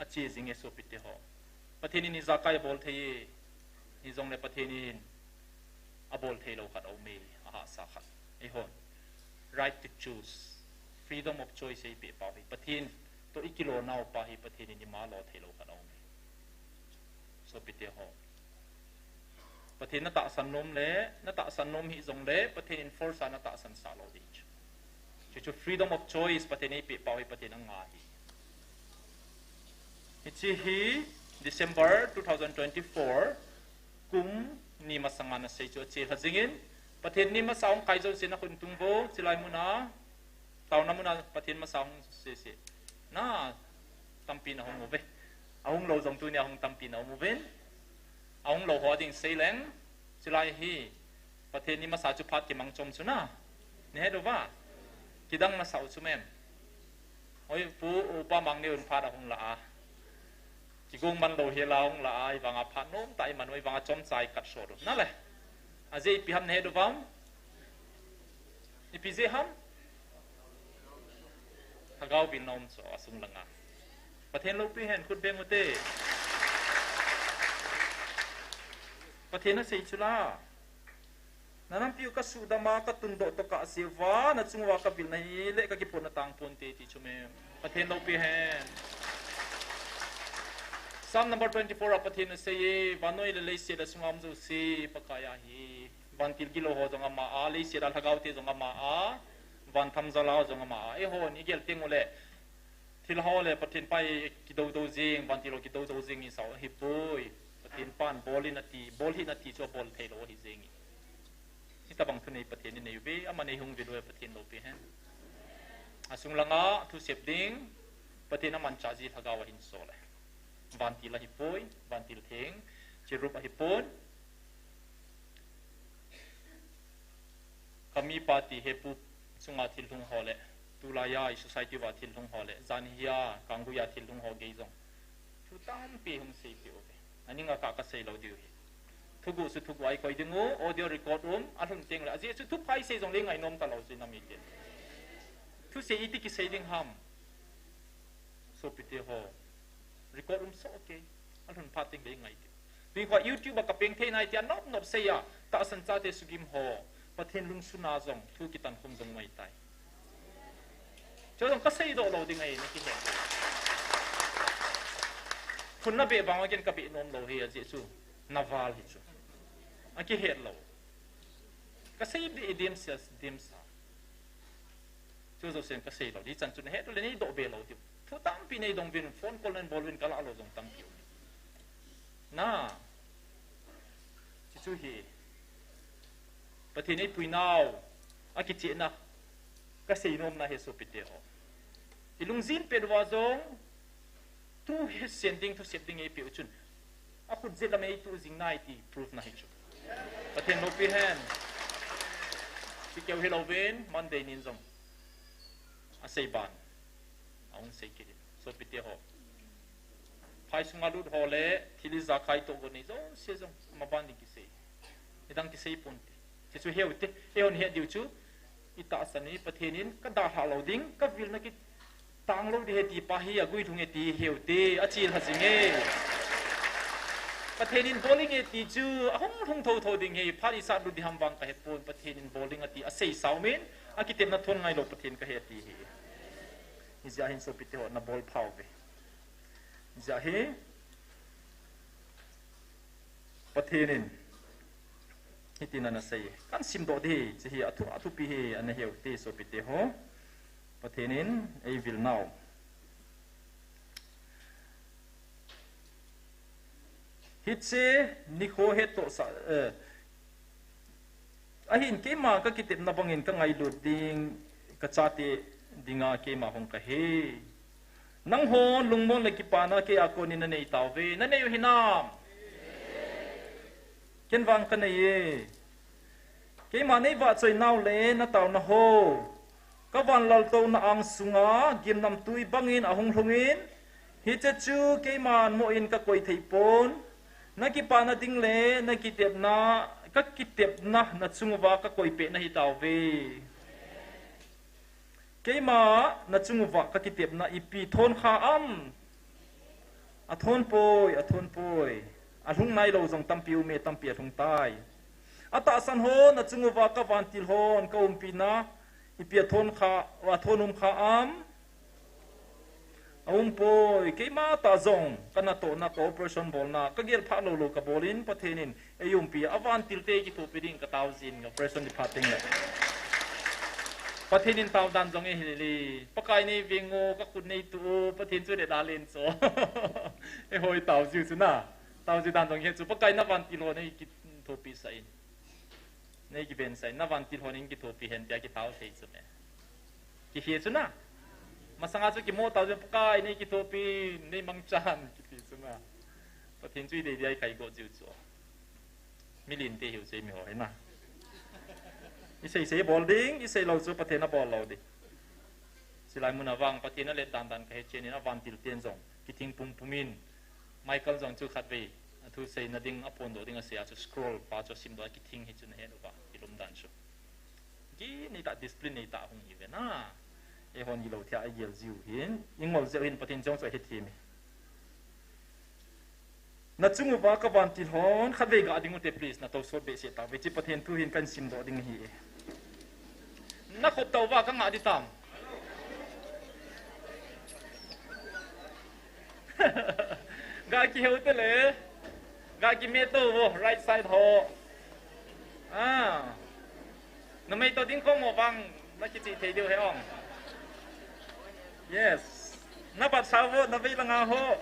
Ache jinge sopite ho. Pathen in ijakai abol thei e, hijongle Pathen in abol theilou khat aume, ahahsa khat. Eihon, right to choose, freedom of choice eipeh pau hi. Pathen ikilo naupa hi Pathen in ima lo thei lo khat aum. Sopite ho. Pathen natahsan nom le, natahsan nom hih jongle, Pathen in force a natahsan sah lo ding chu. Chu chu freedom of choice Pathen in eipeh pau hi Pathen anga hi. Hiche hi December two thousand twenty-four kum ni masanga nasei chu achel ha jingin, Pathen ni masa hung kai jouse nakhut tung vo, chulai muna, taona muna Pathen masa hung sese. Na, tampi na hung uve. Ahung lou jong tunia hung tampi na um uvin. Ahung lou ho ding sei leng, chulai hi Pathen ni masa chu phat kimang chom chu na. Nahet uva? Kidang nasah u chu mem. Oi, pu, upa Mangneo in phat ahung la a. Kigong man lou hela hung la a, ahivanga phat nom tah iman u, ahivanga chomcha ikat sot u. Nale. Ajeh ipi ham nahet uvam? Ipi jeh ham? Lhagao vilna um chu asung langa. Pathen loupi hen, khut beng ute. Pathen asei chu la. Nanampiu kasuhdam a, katundoh tokah seuva, nachung uva kavilna hile kakiphonna tang ponte ti chu mem. Pathen loupi hen. Psalm number twenty-four a Pathen asei e, vannoi le leiset le sunga um jouse Pakai ahi. Vantil gilou ho jong ama a, leiset a lhagao te jong ama a, van thamjal a jong ama a. Eihon igel teng ule, thilha ho le Pathen pa hi kidodo jing, vantil ho kidodo jing isah u ahipoi. Pathen pan bol in ati, bol hih in ati chu abol thei lou ahi jing e. Hitabang thunei Pathen in nei uve, aman eihung vil uve, Pathen loupi hen. Asung langa thusep ding, Pathen amanchah ji lhagao ahin sol e. Vantil ahipoi, vantil theng, cherub ahipon. Kamipa ti hepu chunga thil lhung ho le, tulai a i society uva thil lhung ho le, janhi a, kanggui a thil lhung ho gei jong thu tampi hung seipeh uve. Aning a ka, kasei lou diu hi. Thuguh chu thuguh a ikoi ding u, audio record um, alhun teng le. Ajeh chu thupha isei jongle ingainom talou chu inam ite. Thusei iti kisei ding ham. Sopite ho. Record um soh kei. Alhun phat teng le ingai diu. Tuin kho YouTube a kapeng thei nai tia nop nop sei a, tahsan chate sugim ho, Pathen lungsun a jong thu kitan khum jong mai tai. Chu jong kasei doh lou ding ahi, nakihet lou. Phun nabeh vang a ken kabeh nom lou hi ajeh chu. Naval hi chu. Akihet lou. Kasei dih dimsa, dimsa. Chu jousen kasei lou, hichan chu nahet uleh neidoh be lou diu. Thu tampi neidong uvin, phone call neibol uvin, kalah lou jong tampi um. Na. Chuchu hi. Pathen eipui nau. Akichehna. Kasei nomna hi sopite ho. Ilungjin pet uva jong. Thu hesen ding, thusep ding eipeh u chun. Akhut jet lam eituh jing nai ti proof na hi chu. Pathen loupi hen. Kikeu hilou vin, Monday nin jong. Asei ban. Ahung sei kit in. Sopite ho. Phai sunga lut ho le, thil ijakai toh gon nei jouse jong. Maban ding kisei. Nidang kisei ponte. Chuchu heu te. Eihon het diu chu. Itahsan u hi Pathen in kadalhah lou ding, kavilna kitang lou ding ahi ti pa hi aguilhung e ti heu te, achil ha jing e. Pathen in bol inge ti chu, ahung lhung thotho ding ahi, phat isat lut ding ham vang kahepon, Pathen in bol ding ati, asei sao min, akitepna thon ngai lou Pathen kahi ati hi. Hijeh hin sopite ho nabol phau ve. Hijeh hi, Pathen in, hitin ana sei. Kan simdoh ding hi, hiche hi athu, athupi hi, ana heu te sopite ho. Pathen in, eivil nau. Hiche, nikho hettohsah, eh, Ahin keima kakitepna bangin kangailut ding, kachate dinga keima hung kahi. Nangho lungmon le kipana keiya konin nanei tauve, nanei u hinam? Ken vang kanei e. Keima neivahchoi nau le nataona ho. Kavan laltouna angsunga gimnamtui bangin ahung lhungin, hiche chu keiman mohin kakoi theipon, nakipana ding le nakitepna, kakitepna nachung uva kakoipeh nahitauve. Keima nachung uva kakitepna ipi thonkha am? Athonpoi, athonpoi. Alhung nailou jong tampi ume, tampi alhung tai. Atahsan ho nachung uva kavantil hon kaumpina ipi athon kha, athon um kha am? Aumpoi, keima tah jong, kanatohna, ka operation bolna, kagel pha lou lou kabol in, Pathen in eiumpi, avantil te kithopi ding katao jin, operation ni phat teng le. Pathen in tao dan jong eihil e, Pakai nei veng o, kakhut nei tuh o, Pathen chu le da len cho. Eihoi tao jiu chu na, tao jiu dan jong hi chu, Pakai navantil ho nei kithopi sah in. Nei kiven sah in, navantil hon in kithopi hen tia kitao thei chu me. Kihe chu na. Masanga chu kimo tao chu, Pakai nei kithopi, nei mangchan, kiti chu na. Pathen chu idei dia ikai go jiu chu. Milen te hiu chu mi ho hi na. Isei sei bol ding, isei lou chu Pathen abol lou ding. Chulai mun a vang Pathen alet dan dan kahe chen in avantil ten jong kithing pum pum in, Michael jong chu khatvei, athuseina ding aphondoh ding asei a chu scroll pa chu asimdoh a kithing hi chu nahet uva, kilum dan chu. Ki nei ta discipline nei ta hung hi ve na. Eihon hilou thia igel jiu hin, ingol jeh hin Pathen jong chu ahethem e. Nachung uva kavantil hon, khatvei ga ding ute please, natou sot behseh tauve, hiche Pathen thu hin kahin simdoh ding ahi e. Nakhop tauva kangah ding tam. Ga kiheu te le. Ga kime tou vo, right side ho. Ah. Numei to ding kong mo vang, nakichih thei diu he ong. Yes. Nabat sao vo, navei langa ho.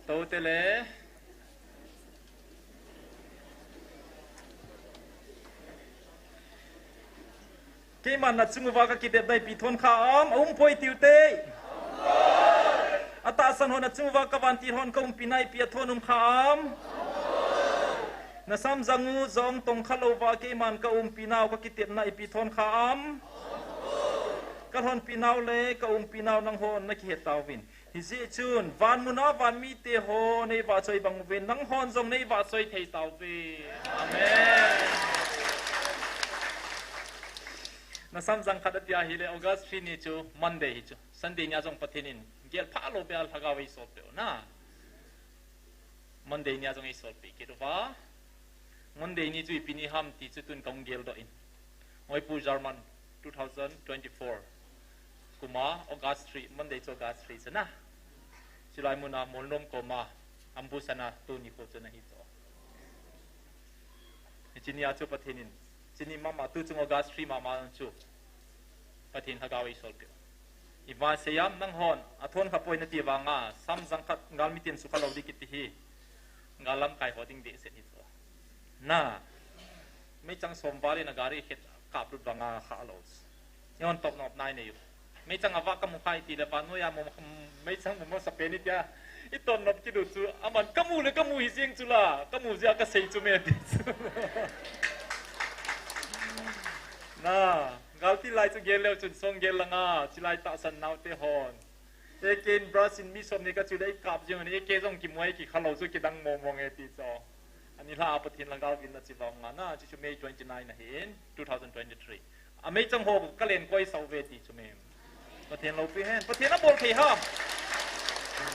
Tou te le. Keiman nachung uva kakitepna ipi thon kha am, aumpoi tiu te. Atahsan hon nachung uva kavantil hon kaumpina ipi athon um kha am. Nasamjang u jong tong kha louva keiman kaumpinau kakitepna ipi thon kha am. Kalhonpinau le kaumpinau nanghon nakihet tauvin. Hijeh chun, van muna van mite ho, nei vahchoi bang uve, nanghon jong nei vahchoi thei tauve. Amen. Nasamjang khat atia ahile, August three ni chu Monday hi chu. Sunday nia jong Pathen in gel pha lou beh a lhagao eisol peh u na. Monday nia jong eisolpeh kit uva. Monday ni chu ipi ni ham ti chu tun kahung geldoh in. Oipu German two thousand twenty-four. Kuma August three, Monday chu August three chu na. Chulai muna Molnom koma ambush ana tuni kho chu nahi chu. Hiche nia chu Pathen in Chuni mama tu chung August three mama chu Pathen lhagao eisol peh. Iva seiam nanghon, athon kha poi nati vanga, samjang khat galmi tin sukha lou ding kiti hi. Gal lamkai ho ding behseh hi chu. Na. Meichang som val in a gari khet kaplut vanga kha lou. Ihon top nop nai nei u. Meichang ava kamu khai ti le vannoi a mu, meichang mu masapen itia. Iton nop kidu chu, aman kamu le kamu hi jeng chu la, kamu jia kasei chu me ti chu. Na, galpi lai chu gel leu chun song gel langa, chulai tahsan naute hon. Eke in brush in mi som ni kachu le ikap jeng ni, eke jong kimuai kikha lou chu kidang mo mo nge ti chu. Ani la Pathen lhagao vin na chi vang nga na, chu chu May twenty-nine ahin, two thousand twenty-three. A meichang ho kalen koi sau ve ti chu me. Pathen loupi hen. Pathen abol thei ham.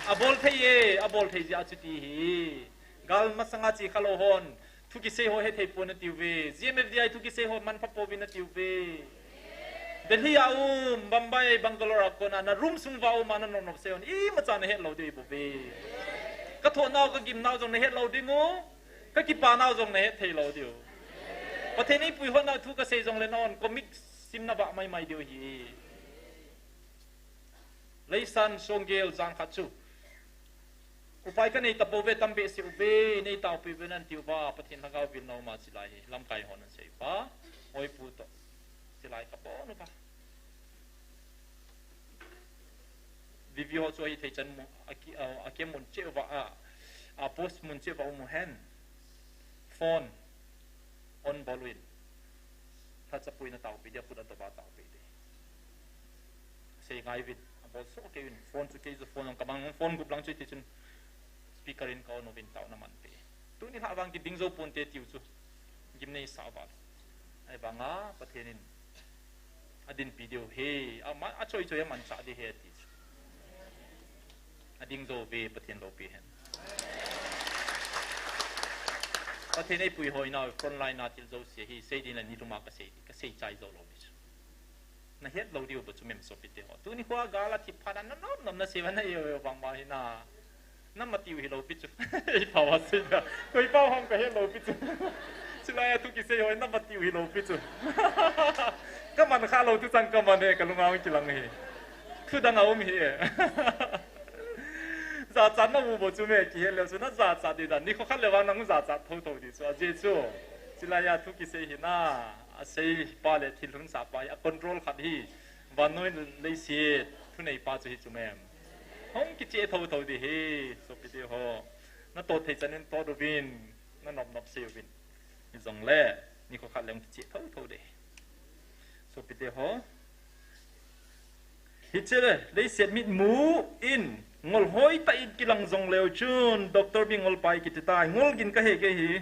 Abol thei e, abol thei jia chu ti hi. Gal masanga chi kha lou hon. Thu kisei ho hethei pon atiu ve. G M F D I thu kisei ho manpha pouvin atiu ve. Delhi a um, Bombay, Bangalore a kona, na room sung va um a na nop nop sei hon. Imacha nahet lou diu bou ve. Kathoh nau, kagim nau jong nahet lou ding u. Kakipa nau jong nahet thei lou diu. Pathen in eipui hon nau thu kasei jongle nahon comic sim nava mai mai diu hi. Leisan song gel jang khat chu. Upai kanei tapou ve, tam behseh uve, nei taopeh uve nan tiu va, Pathen lhagao vil nau ma chilai hi, lamkai hon an sei uva, oipu toh, chilai kabon uva. Video chu ahithei chan mu, a ki, a, a kem mun cheh uva, a, a post mun cheh uva um u hen. Phone on bol uvin. Lhachapuina taopeh dia, khut a doba taopeh dia. Sei ngai uvin, abol soh kei uvin, phone chu kei chu phone jong kamang, phone gup lang chu hiti chun speaker in ka on uvin taona man te. Tuni lhah vang kiding jou ponte tiu chu. Gimnei sa val. Ahivanga Pathen in Adinpi diu hi, ama, achoi choi amanchah ding ahi ati chu. Ading jou ve, Pathen loupi hen. Pathen eipuihoina, frontline a thil jouse hi, sei ding le nilum a kasei, kasei chai jou lou ding chu. Nahet lou diu bou chu mem sopite ho. Tuni khoa gal a thip phat a nanop nom nasei uva na e vang uva hi na. Namatiu hilou pi chu. Ei pao a sei na. Koi pao ham kahe lou pi chu. Chulai a thu kisei ho namatiu hilou pi chu. Kaman kha lou thu chang kaman e, kalunga hung kilang hi. Thu dang aum hi e. Jachat na mu bou chu me kihe leu chu najachat ding dan. Nikho khat le vang nang jachat thotho ding chu. Ajeh chu. Chulai a thu kisei hi na. Asei pa le thil hunsah pa hi. A control khat hi. Vannoi leiset thunei pa chu hi chu mem. Hung kicheh thotho ding hi, sopite ho. Natot thei chan in tot uvin, nanop nop sei uvin. Hijongle, nikho khat le hung kicheh thotho ding. Sopite ho. Hiche le, leiset mitmu in, ngol hoitah in kilang jongleu chun, Doctor Bingol pai kiti tai, ngol gin kahe kei hi.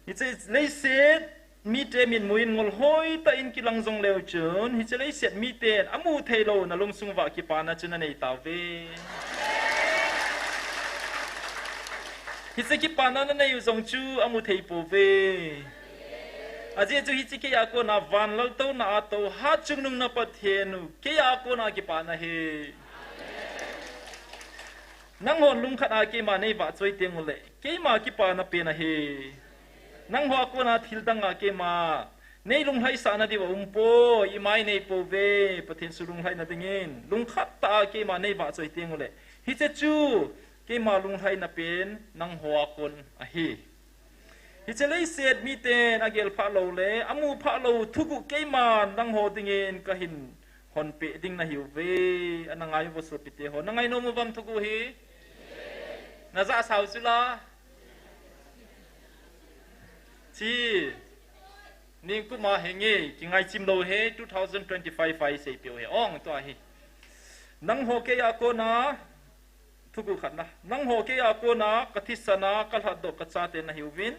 Hiche leiset mite mitmu in ngol hoitah in kilang jongleu chun, hiche leiset miten amu theilou na lungsung uva kipana chu nanei tauve. Hiche kipana nanei u jong chu amu thei pouve. Ajeh chu hiche kei a kona van laltouna a tou hatchungnung na Pathen u kei a kona kipana ahi. Nanghon lungkhat a keima neivahchoi teng ule, keima kipana pen ahi. Nangho a kona thil dang a keima neilunglhaisah nadiu aumpoi, ima inei pouve, Pathen chu lunglhaina dingin. Lungkhat tah a keima neivahchoi teng ule, hiche chu keima lunglhaina pen nangho a kon ahi. Hiche leiset miten agel phah lou le, amu phah lou thuguh keiman nangho dingin kahin honpeh ding nahiuve, ana ngai uvo sopite ho. Nangai nom uvam thuguh hi? Najah sao chula. Chi. Ningkuma henge, kingai chim lou he, two thousand twenty-five a iseipeh u he. Ong tua hi. Nangho kei a kona, thuguh khatna. Nangho kei a kona, kathisana, kalhatdoh, kachate nahiuvin.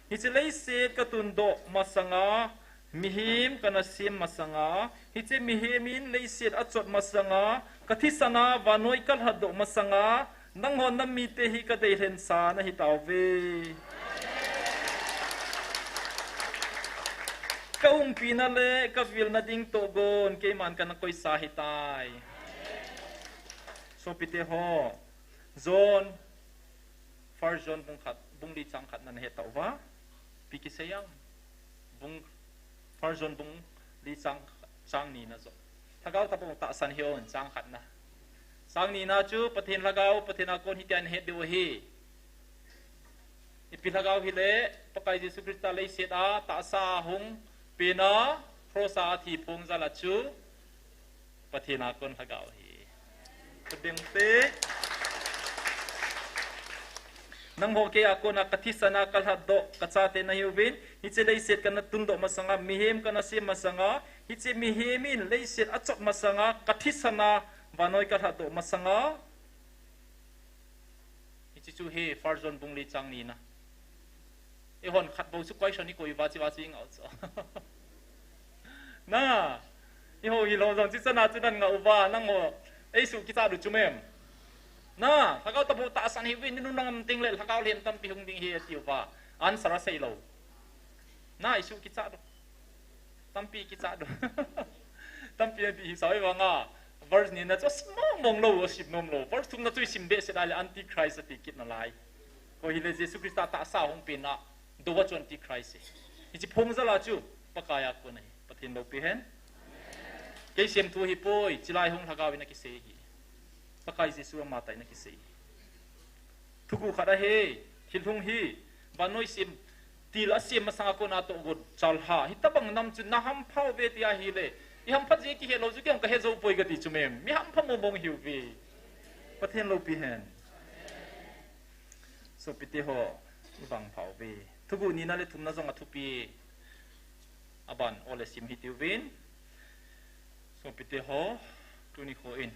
Hiche leiset katundoh masanga, mihem kana sem masanga, hiche mihem in leiset achot masanga, kathisana, vannoi kalhatdoh masanga, nanghon nam mite hi kadeilhensa nahitauve. Kaumpina le kavilna ding tohgon, keiman kana koisa ahitai. Sopite ho, John, First John bung khat, bung li chang khatna nahetauva, ipi kisei em? Bung, First John bung li chang, chang nina jong. Lhagao tapou tahsan hiuvin chang khatna. Chang nina chu Pathen Lhagao, Pathen a kon hitia ihet diu ahi. Ipi lhagao hile, Pakai Jesu Christa leiset a tahsa a hung pena, cross a athi phung jal a chu Pathen a kon lhagao ahi. Khut beng te. Nangho kei a kona kathisana, kalhatdoh, kachate nahiuvin, hiche leiset kana tundoh masanga, mihem kana sem masanga, hiche mihem in leiset achot masanga, kathisana, vannoi kalhatdoh masanga. Hiche chu hi First John bung li chang nina. Eihon khat bou chu question ikoi uva chu, uva chu ingah u chu. Na, eiho hilou jong chu chana chu nan ngah uva, nangho, eisuh kichat u chu mem. Na, lhagao tapou tahsan hiuvin, nunung nangam teng le lhagao lhen tampi hung ding ahi atiuva. Answer asei lou. Na, eisuh kichat u. Tampi kichat u. Tampi, tampi hisah u vanga. Verse nina chu asim mong mong lou, asim nom lou. Verse thumna chu isim behseh a le Antichrist ati kit nalai. Koi hile Jesu Christa tahsa hung pena, dou a chu Antichrist ahi. Hiche phung jal a chu, Pakai a kon ahi. Pathen loupi hen. Kei semthu ahipoi, chulai hung lhagao in akisei ahi. Pakai Jesu amatah in akisei ahi. Thuguh khat ahi, thil hung hi, vannoi sem, til asem masanga kona tohgon chalha. Hitobang nam chu nahampha uve tia ahile. Ihamphat jeh kihe lou chu kei jong kahe jou poi kati chu mem. Mi hampha mong mong ihiuve. Pathen loupi hen. Sopite ho, ivangpha uve. Thuguh nina le thumna jong athupi. Aban ole sim hitiuvin. Sopite ho, tuni kho in.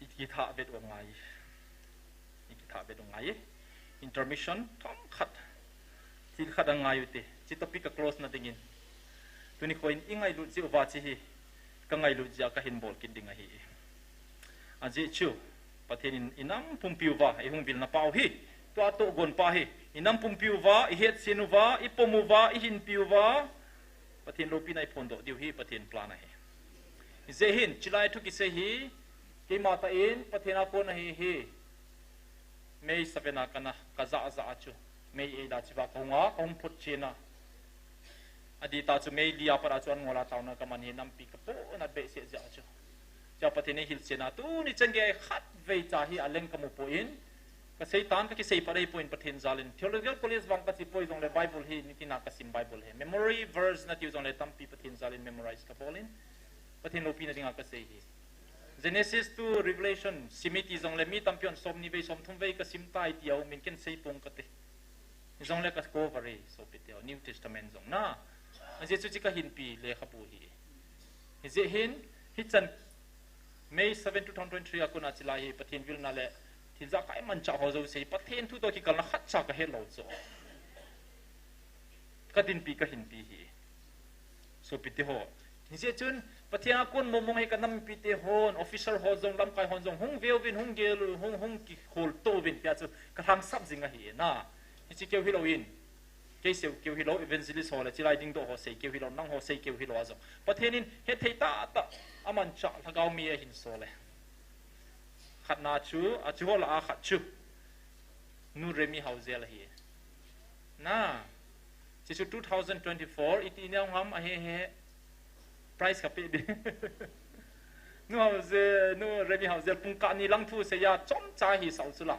Ikitha vet u ngai. Ikitha vet u ngai. Intermission thomkhat. Thil khat angai ute. Hiche topic a close na dingin, tuni khoin i ngailut jeh uva hiche hi ka ngailut jeh a ka hin bol kit ding ahi. Ajeh chu, Pathen in i nam pumpi uva i hung vilna pau hi, tua tohgon pa hi, i nam pumpi uva, i hetchen uva, i pom uva, i hinpi uva, Pathen loupina i phondoh diu hi Pathen plan ahi. Hijeh hin, chulai thu kisei hi, keima tah in Pathen a kon ahi hi. May seven a kana, ka jah jah a chu. May eight a chua ka hung a, ka hung phot chen a. Adeh tah chu May li a pat a chu an ngol a taona ka man hi nampi ka pohnat behseh jeh a chu. Chua Pathen in eihil chen a, tuni chan gei khatvei cha hi a leng ka mu poi, ka seitan ka kisei phat ahi poi Pathen jal in. Theological College vang ka che poi jongle Bible hi nitin a ka sim Bible hi. Memory verse na tiu jongle tampi Pathen jal in memorize ka bol in. Pathen loupina dinga ka sei hi. Genesis to Revelation, sim i ti jongle mi tampi hon somni vei, somthum vei ka sim tai ti a um in ken sei pong kate. Jongle ka cover e, sopite ho, New Testament jong na. Ajeh chu hiche ka hinpi lekhabu hi. Hijeh hin, hichan May seven, two thousand twenty-three a kon a chulai hi Pathen vilna le thil jahkai manchah ho jouse hi Pathen thu toh kikalna khatcha ka het lou chu. Ka dinpi, ka hinpi hi. Sopite ho. Hijeh chun, Pathen a kon mong mong hi ka nampite hon, officer ho jong, lamkai hon jong, hung veuvin, hung gel u, hung, hung kihol to uvin, tia chu ka lhangsap jing ahi na. Hiche keu hilou in, kei seu keu hilou, evangelist ho le, chulai dingdoh ho sei keu hilou, nang ho sei keu hilou a jong. Pathen in hethei tahtah, amanchah, lhagao mi ahin sol e. Khatna chu, a chu ho lah a khat chu. Nu Remi Haojel ahi. Na. Hiche chu two thousand twenty-four, iti neo ngam ahi he. Prize ka pe di. Nu Haojel, Nu Remi Haojel pungkah ni lang thusei a chomcha hi sao chu la.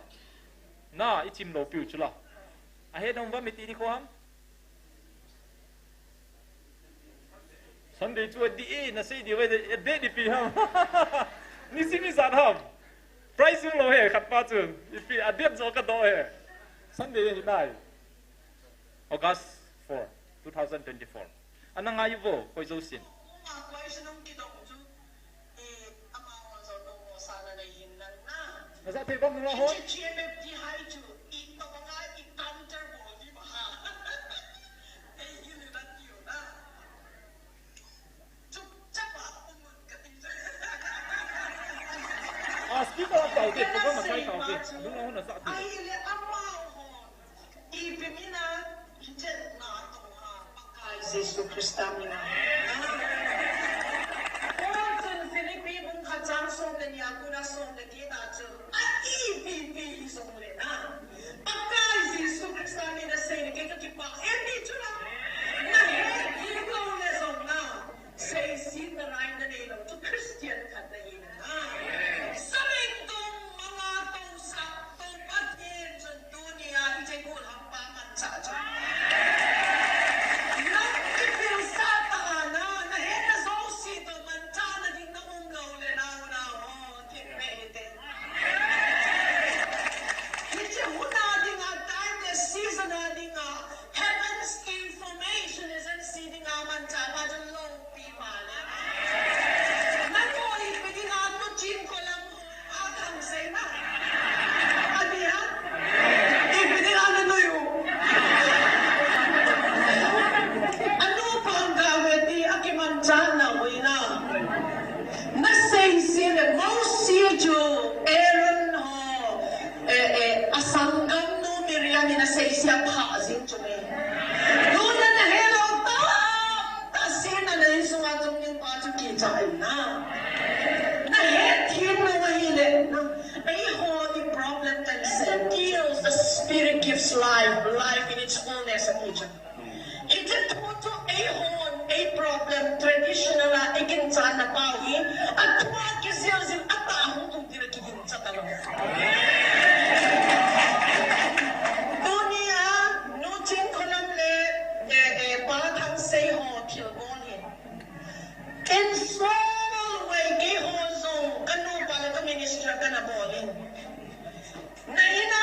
Na, i chim lou piu chu la. Ahe dong va mi ti ni kho ham. Sunday chu adih e, na sei diu ve, adih di pi ham. Nisim ijat ham. Prize um lou he, khat pa chu. Ipi adih jo ka doh he. Sunday hi nai. August four, two thousand twenty-four. Ana ngai vo, koi jousen. Aja thei bang nunga hon. A speaker a tau te, program a chai tau te. Nunga hon aja thei. Ipi mina, hichetna tonga, Pakai Jesu Christa mina. Paul chun Philippi bung khat chang som le ni a kona som le get a chun, a ipi pi hi jongle na, Pakai Jesu Christa mina seina kei kakipah e ti chu la. Na het hih lou le jong na. Seiset narai nanei lou chu Christian khat nahi na. Sameng dong manga tousah tou Pathen chun tunia hiche golhang pa manchah chu. Nang kipilsah tah a na, nahetna jouse toh manchahna ding na um lou le na, unau ho, thil be hite. Hiche hun a dinga, time le season a dinga, heaven's information agency dinga manchah pa chu lou. Nangho ipi dinga tuchin kholam ho a thang sei na. Adia. Ipi dinga nanoi u. Anu pang ga ve ti akimanchah na ui na. Nasei se le Mose chu Aaron ho, eh, eh, asanggam nu Miriam in asei se apha jing chu me. Tuna nahet lou tah, tah sina na insunga chungin pa chu kicha in na. Nahet them lou ahile, na, eiho i problem kan sei. Kills the spirit gives life, life in its fullness, ati chu. Hiche thu chu eihon, ei problem traditional a, eiginchatna pau hi, athua kijil jil atah hung tung tile kigin Tunia, Nu Chinkholam le, eh, eh, Pa Thangsei ho thilbol hi. In small way keiho jong, kanupa le ka minister kana bol in. Na ina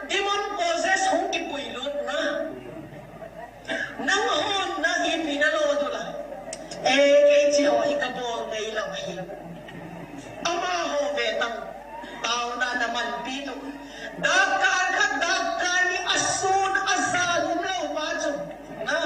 demon possess hung kipuilut na. Nanghon na ipi nalo dula. Eh, kei hiche ho hi kabol ngeilou ahi. Amaho ve tang. Taona namanpi tu. Dakkal khat, dakkal ni asun ajal umlou pa chu. Na,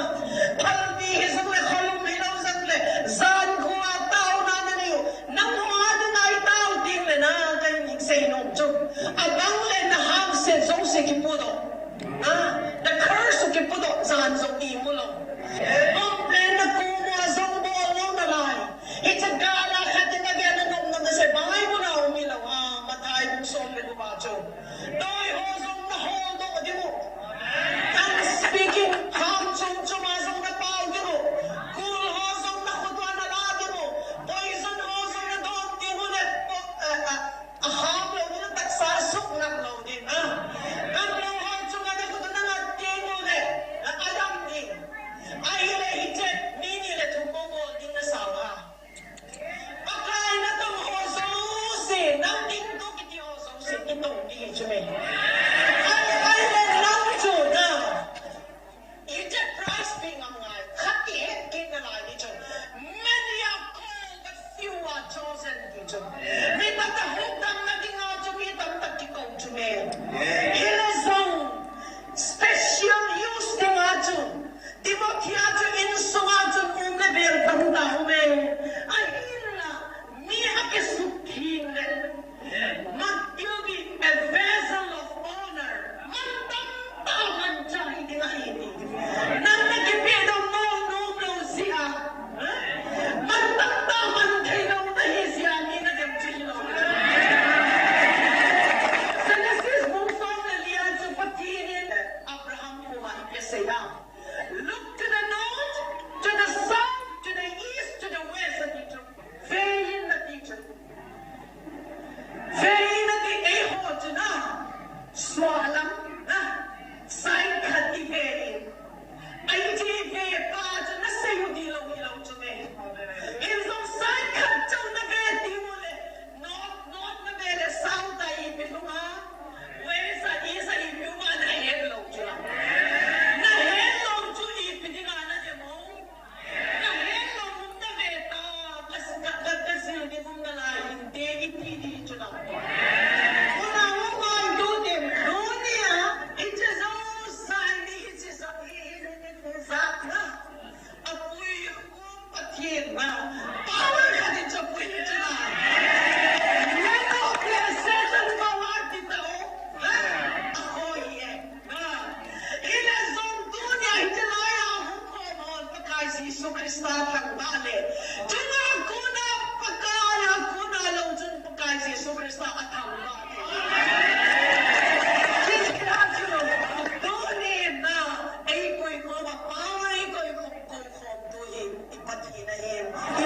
Power khat in chapui chu na. Nano blessed power ti tao. Aho hi e. Hile jong tunia hiche laiya hung khom hon Pakai Jesu Christa thangvah le. Chunga kona Pakai a kona lou chun Pakai Jesu Christa athangvah le. Hiche a chu tunia eikoi khom a power eikoi khom, koi khom tu hi i Pathen ahi.